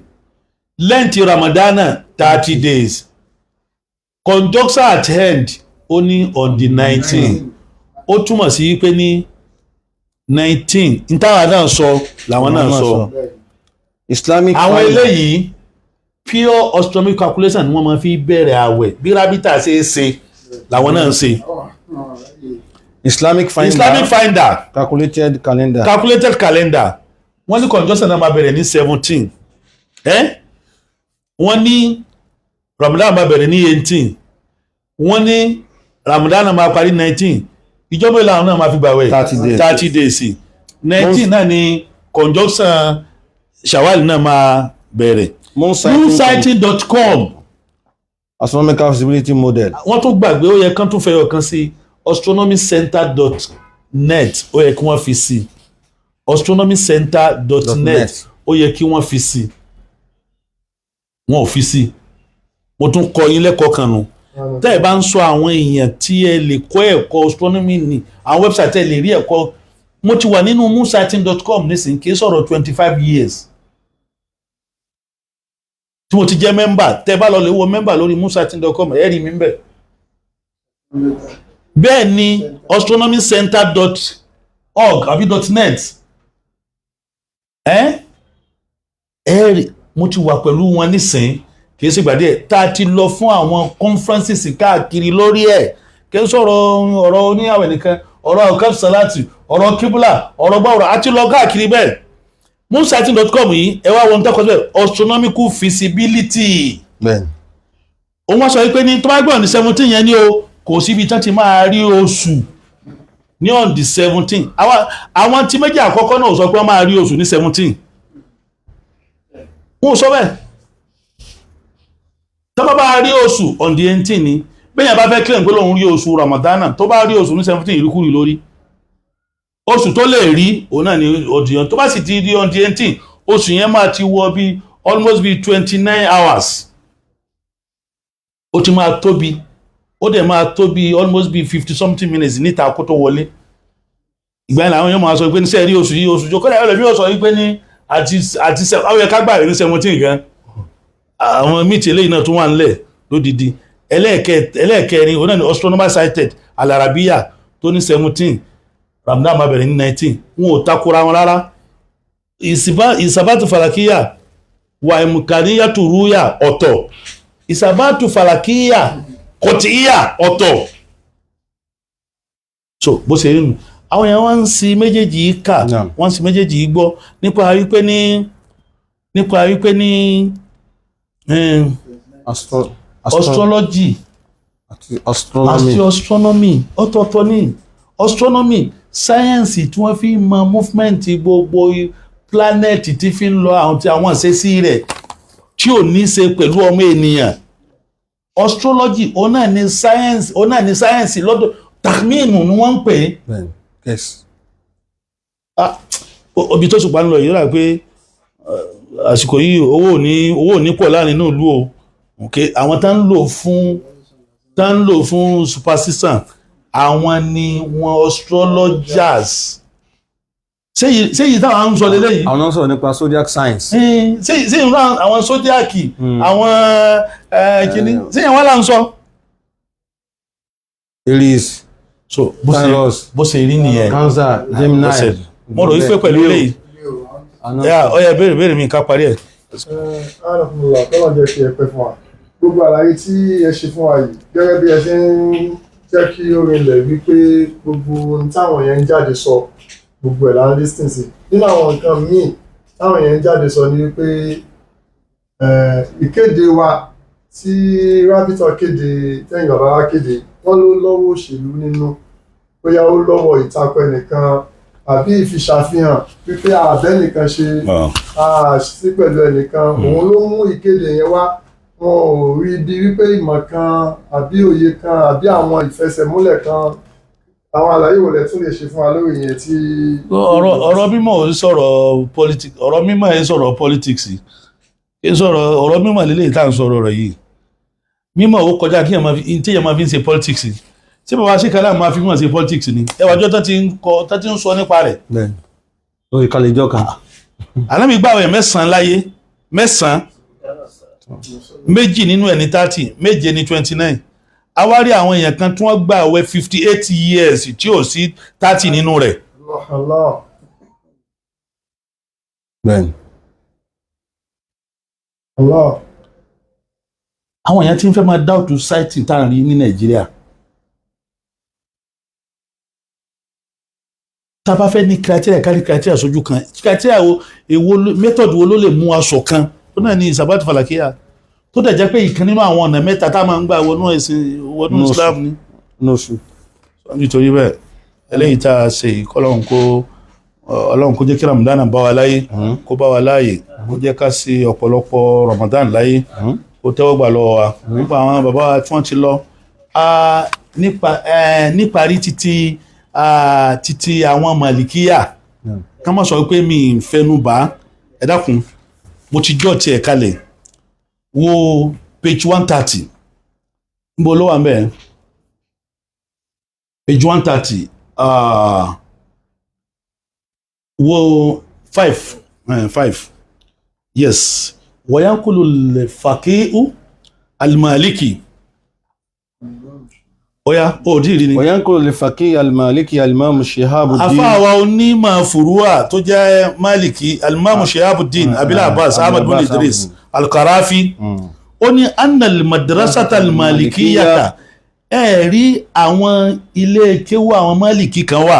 Length Ramadana, 30 days. Conjunction at end, ó ní on the 19. Ó túmọ̀ sí pé ní 19 ntáwa náà sọ làwọn náà sọ. Islamic Àwọn finder. eléyìí, pure astronomical calculation ni wọ́n máa fi bẹ̀rẹ̀ àwẹ̀. Bí rábítà ṣe é ṣe làwọn náà ń ṣe. Islamic finder. Islamic finder. Calculated calendar. Calculated calendar. Wọ́n ní conjunction náà máa bẹ̀rẹ̀ ní 17. Wọ́n ní Ramadan máa bẹ̀rẹ̀ ní 18. Wọ́n ní Ramadan máa parí 19. Ìjọba ìlànà náà máa fi gbàwẹ̀? 30 days. 30 days. 19 náà ni conjunction Shawwal náà máa bẹ̀rẹ̀. Moonsighting. Moonsighting.com. Astronomical feasibility model. Wọ́n tún gbàgbé, ó yẹ kán tún fẹ́ ọ̀kan sí astronomycenter.net. Ó yẹ kí wọ́n fi sí astronomycenter.net. Net. Ó yẹ kí wọ́n fi sí, wọn ò fi sí. Mo tún kọ́ yín lẹ́kọ̀ọ́ kan nù. Tẹ́ ẹ bá ń sọ àwọn èèyàn tí ẹ lè kọ́ ẹ̀kọ́ astronomy ní àwọn website ẹ lè rí ẹ̀kọ́. Mo ti wà nínú moonsighting.com nísìnyí, kì í sọ̀rọ̀ 25 years tí mo ti jẹ́ member. Tẹ́ ẹ bá lọ lè wo member lórí moonsighting.com, ẹ rí mi ń bẹ̀. Bẹ́ẹ̀ ni astronomycenter.org àbí .net. Ẹ rí, mo ti wà pẹ̀lú wọn nísìnyí. Kì í sì gbà díẹ̀ tá a ti lọ fún àwọn conferences káàkiri lórí ẹ̀. Kì í sọ̀rọ̀ ọ̀rọ̀ oníyàwó nìkan, ọ̀rọ̀ ọ̀kẹ́ sàláàtì, ọ̀rọ̀ kíbúlà, ọ̀rọ̀ gbàwòrán, a ti lọ káàkiri bẹ́ẹ̀. Moonsighting.com yìí, ẹ wá wọn tẹ́kọ̀ọ́ síbẹ̀, astronomical feasibility. Bẹ́ẹ̀ni. Òun wá sọ wípé ní tó bá gbọ́n ní 17 yẹn ni o, kò síbi tán ti máa rí oṣù ní on the 17. Àwọn tí méjì àkọ́kọ́ náà sọ pé wọ́n máa rí oṣù ní 17, wọ́n sọ bẹ́ẹ̀. Tó bá bá rí oṣù on the 18 ni. Bẹ́yàn bá fẹ́ claim pé lòun rí oṣù Ramadana, tó bá rí oṣù ní 17, ìrúkúrì lórí oṣù tó lè rí òun náà ni òdìyàn. Tó bá sì ti rí on the 18, oṣù yẹn máa ti wọ bí almost bí 29 hours, ó ti máa tóbi, ó dẹ̀ máa tóbi almost bí 50 something minutes níta kó tó wọlé. Ìgbà yẹn làwọn yóò máa sọ pé ní sẹ́ẹ̀ rí oṣù yìí, oṣù jọ kọ́lá ẹlòmíì yóò sọ wípé ní àti àwọn yẹ ká gbà ní 17 gan. Àwọn míì tí eléyìí náà tún wà nílẹ̀ lódìdí. Ẹlẹ́ẹ̀kẹrin òun náà ni astronomer cited Alarabiya tó ní 17, Ramadan máa bẹ̀rẹ̀ ní 19. Wọn ò takora wọn rárá. Ìsàbátù falakiya wà ìmùkàníyàtù rúyà ọ̀tọ̀, ìsàbátù falakiya kọ̀tíyà ọ̀tọ̀. So bó ṣe rí nu, àwọn èèyàn wọ́n ń si méjèèjì yìí kà. Naam. Wọ́n ń si méjèèjì yìí gbọ́ nípa wípé ní astrology àti astronomy. Àti astronomy ọ̀tọ̀ọ̀tọ̀ ní. Astronomy, sáyẹ́ǹsì tí wọ́n fi ń mọ movement gbogbo planet tí fi ń lọ, àwọn tí àwọn ìṣesí rẹ̀ tí ò ní ṣe pẹ̀lú ọmọ ènìyàn. Astrology, òun náà ní science, òun náà ní science lọ́dọ̀ takmíìnù ni wọ́n ń pè é. Bẹ́ẹ̀ni, yes. Ah, obi tó ṣùpá ń lọ yìí rà pé àsìkò yìí owó ò ní pọ̀ láàrin inú ìlú o. Ok, àwọn tá ń lò fún superstition, àwọn ni wọn astrologers. Ṣé yìí táwọn ń sọ lélẹ́yìí? Àwọn náà sọ̀rọ̀ nípa zodiac signs. Ṣé yìí àwọn zodiac, àwọn kìíní, ṣé yìí wọ́n là ń sọ? Aries, So bó ṣe Taurus, bó ṣe rí nìyẹn. Cancer, Gemini. Bó ṣe mo rò wípé pẹ̀lú eléyìí. Àná- Ó yá, béèrè béèrè mi ká parí ẹ̀. Alhamdulillah, kọ́lọ̀ jẹ́ kí ẹ pẹ́ fún wa. Gbogbo àlàyé tí ẹ ṣe fún wa yìí, gẹ́gẹ́ bí ẹ ṣe ń jẹ́ kí ó rinlẹ̀ wípé gbogbo ohun táwọn yẹn ń jáde sọ, gbogbo ẹ̀ là ń listen sí. Nínú àwọn nǹkan míì táwọn yẹn ń jáde sọ ni wípé ìkéde wa tí Rábítọ̀ kéde, tẹ́yìn bàbá wa kéde, wọ́n ló lọ́wọ́ òṣèlú nínú, bóyá ó lọ́wọ́ ìtakò ẹnìkan àbí ìfiṣàfihàn wípé àbẹ́ nìkan ṣe sí pẹ̀lú ẹnìkan, òun ló mú ìkéde yẹn wá. Wọn ò rí bí wípé ìmọ̀ kan àbí òye kan àbí àwọn ìfẹsẹ̀múlẹ̀ kan. Àwọn àlàyé wo lẹ tún lè ṣe fún wa lórí yẹn tí? Ọ̀rọ̀ mímọ̀ ò ń sọ̀rọ̀ politics. Ọ̀rọ̀ mímọ̀ ẹ̀ ń sọ̀rọ̀ politics, kì í sọ̀rọ̀ ọ̀rọ̀ mímọ̀ lélẹ́yìí tá à ń sọ̀rọ̀ rẹ̀ yìí. Mímọ̀ ó kọjá kí èèyàn máa fi ń ṣe politics. Ṣé bàbá ṣèkálà máa fi mọ̀ ṣe politics ni? Ẹwà ọjọ́ tó ti ń kọ, tó ti ń sọ nípa rẹ̀. Bẹ́ẹ̀ni, lórí kálíjọ́ kan. Ànábì gbààwẹ̀ 9 láyé, 9, 2 nínú ẹ̀ ní 30, 7 ní 29. A wá rí àwọn èèyàn kan tí wọ́n gbààwẹ̀ 58 years tí ò sí 30 nínú rẹ̀. Allah. Bẹ́ẹ̀ni. Allah. Àwọn èèyàn tí ń fẹ́ máa doubt sighting tá à ń rí ní Nàìjíríà. Tá a bá fẹ́ ní criteria, kárí criteria sójú kan. Criteria wo, èwo, method wo ló lè mú aṣọ kan ó náà ní ìsàbàtì fàlàkíyà, tó dẹ̀ jẹ́ pé ìkan nínú àwọn ọ̀nà mẹ́ta tá a máa ń gbà wọnú ẹ̀sìn, wọnú Nọ́ọ̀sì. Islam ni. Nọ́ọ̀sù. Nítorí bẹ́ẹ̀, eléyìí tá a ṣe yìí, kọ́lọ́hún kó Ọlọ́run kó jẹ́ kí Ramadan bá wa láyé, kó bá wa láàyè, kó jẹ́ ká ṣe ọ̀pọ̀lọpọ̀ Ramadan láyé, kó tẹ́wọ́ gbà lọ́wọ́ wa. Nípa àwọn bàbá wa tí wọ́n ti lọ, níparí títí àwọn màlìkíyà, ká má sọ pé mi ì fẹnu bà. Ẹ dákun, mo ti jọ́ tiẹ̀ kalẹ̀. Wo page 130. Níbo ló wà ń bẹ̀? Page 130, wo five, five, yes. Wayankulu al-faqihu al-maliki. Oya, ó dì rí ni. وينقل للفقيه المالكي الإمام شهاب الدين. Afáwa onímọ̀ fùrúwà tó jẹ́ maliki, alimamu Shihabuddin Abil Abbas Ahmad bin Abbas Idris Al-Qarafi. Ó ní annal madrasata almalikiyata, ẹ rí àwọn ilé kéwú àwọn Maliki kan wà,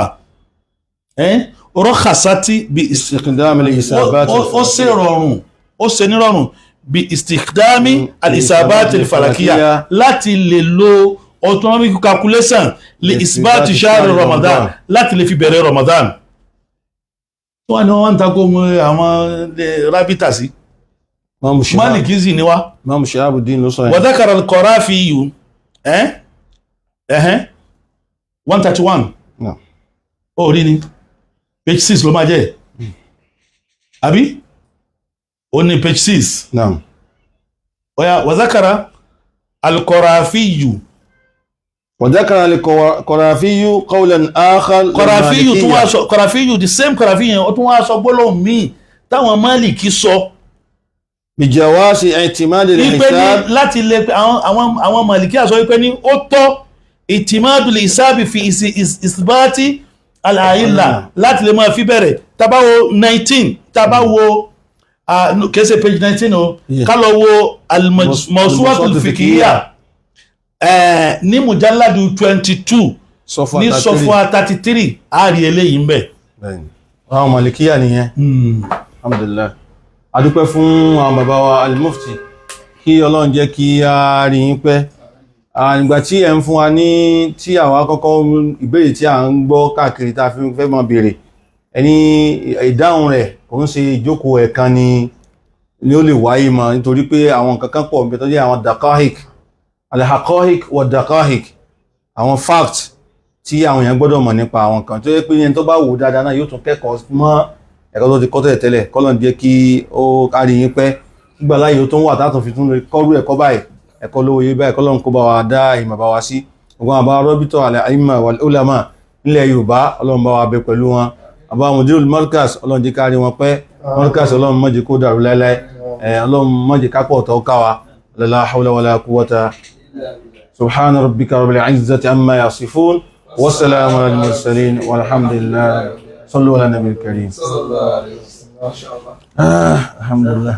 rọ́kàsátì bí Istikdam al-hisabat. Ó ṣe rọrùn, ó ṣe nírọ̀rùn bí istikdami al-hisabat al-falakiya, láti lè lo autonomic calculation lè isbati shahr Ramadan, láti lè fi bẹ̀rẹ̀ Ramadan. Wọ́n ní wọ́n ń takò àwọn rábítà sí Maliki sì ni wá. Imam Shihabuddin ló sọ yẹn. Wa dhakara al-Qarafi 131. No. Ó rí ni page 6 ló máa jẹ́, àbí ó ní page 6? Naam. Ọ̀yà, wa dhakara al-Qarafi. Wa dhakara al-Qarafi qawlan akhar. Qarafi tún wá sọ, Qarafi, the same Qarafi yẹn, ó tún wá sọ gbólóhùn míì táwọn Maliki sọ. Bijawasi i'timad wípé ní al-hisab. Láti lè àwọn Maliki àsọ wípé ní ó tọ́ ìtìmádùl ìsáàbì fi ìsìbáàtì àlàyìnlá láti lè máa fi bẹ̀rẹ̀. Tabawo 19, tabawo kẹsẹ̀ page 19 o. Yeah. Ká lọ wo al-Mawsu'atul Fiqhiyya ní mujalladu 22 Sọfún ní sọfún 33, àárí eléyìí ń bẹ̀. Bẹ́ẹ̀ni. Àwọn Malikiya nìyẹn. Alhamdulillah. A dúpẹ́ fún àwọn bàbá wa al-Mufti, kí Ọlọ́run jẹ́ kí a rí yín pẹ́. Nígbà tí ẹ ń fún wa ní tí àwa kọ́kọ́ ìbéèrè tí à ń gbọ́ káàkiri tá a fi fẹ́ máa béèrè, ẹni ìdáhùn rẹ̀ kò ń ṣe ìjókòó ẹ̀kan ni ó lè wáyé mọ́, nítorí pé àwọn nǹkan kan pọ̀ níbi tó jẹ́ àwọn daqahiq, al-haqahiq wa daqahiq, àwọn fact tí àwọn èèyàn gbọ́dọ̀ mọ̀ nípa àwọn kan tó yẹ pé ẹni tó bá wò dáadáa náà yóò tún kẹ́kọ̀ọ́ mọ́ ẹ̀kọ́ tó ti kọ́ tẹ́lẹ̀ tẹ́lẹ̀. Kọ́lọ̀ ń jẹ́ kí ó kárí yín pẹ́ nígbà láàyè ó tó ń wà tátùn fi tún lè kọ́rú ẹ̀kọ́ báyìí, ẹ̀kọ́ lówó yé báyìí. Kọ́lọ̀ ń kó bá wa dá ìmọ̀ bá wa sí ogun àbá rọ́bìtọ̀ al-a'imma wal ulama nílẹ̀ Yorùbá. Ọlọ́run bá wa bẹ pẹ̀lú wọn. Àbá mudirul markaz, Ọlọ́run jẹ́ kárí wọn pẹ́. Markaz, Ọlọ́run má jẹ́ kó dàrú láéláé. Ọlọ́run má jẹ́ kápọ̀ ọ̀tọ̀ ká wa. La hawla wala quwwata. Subhana rabbika rabbil izzati amma yasifun wa salamun alal mursalin walhamdulillah. Sallu ala nabiyil karim. Sallallahu alaihi wasallam. Masha Allah. Alhamdulillah.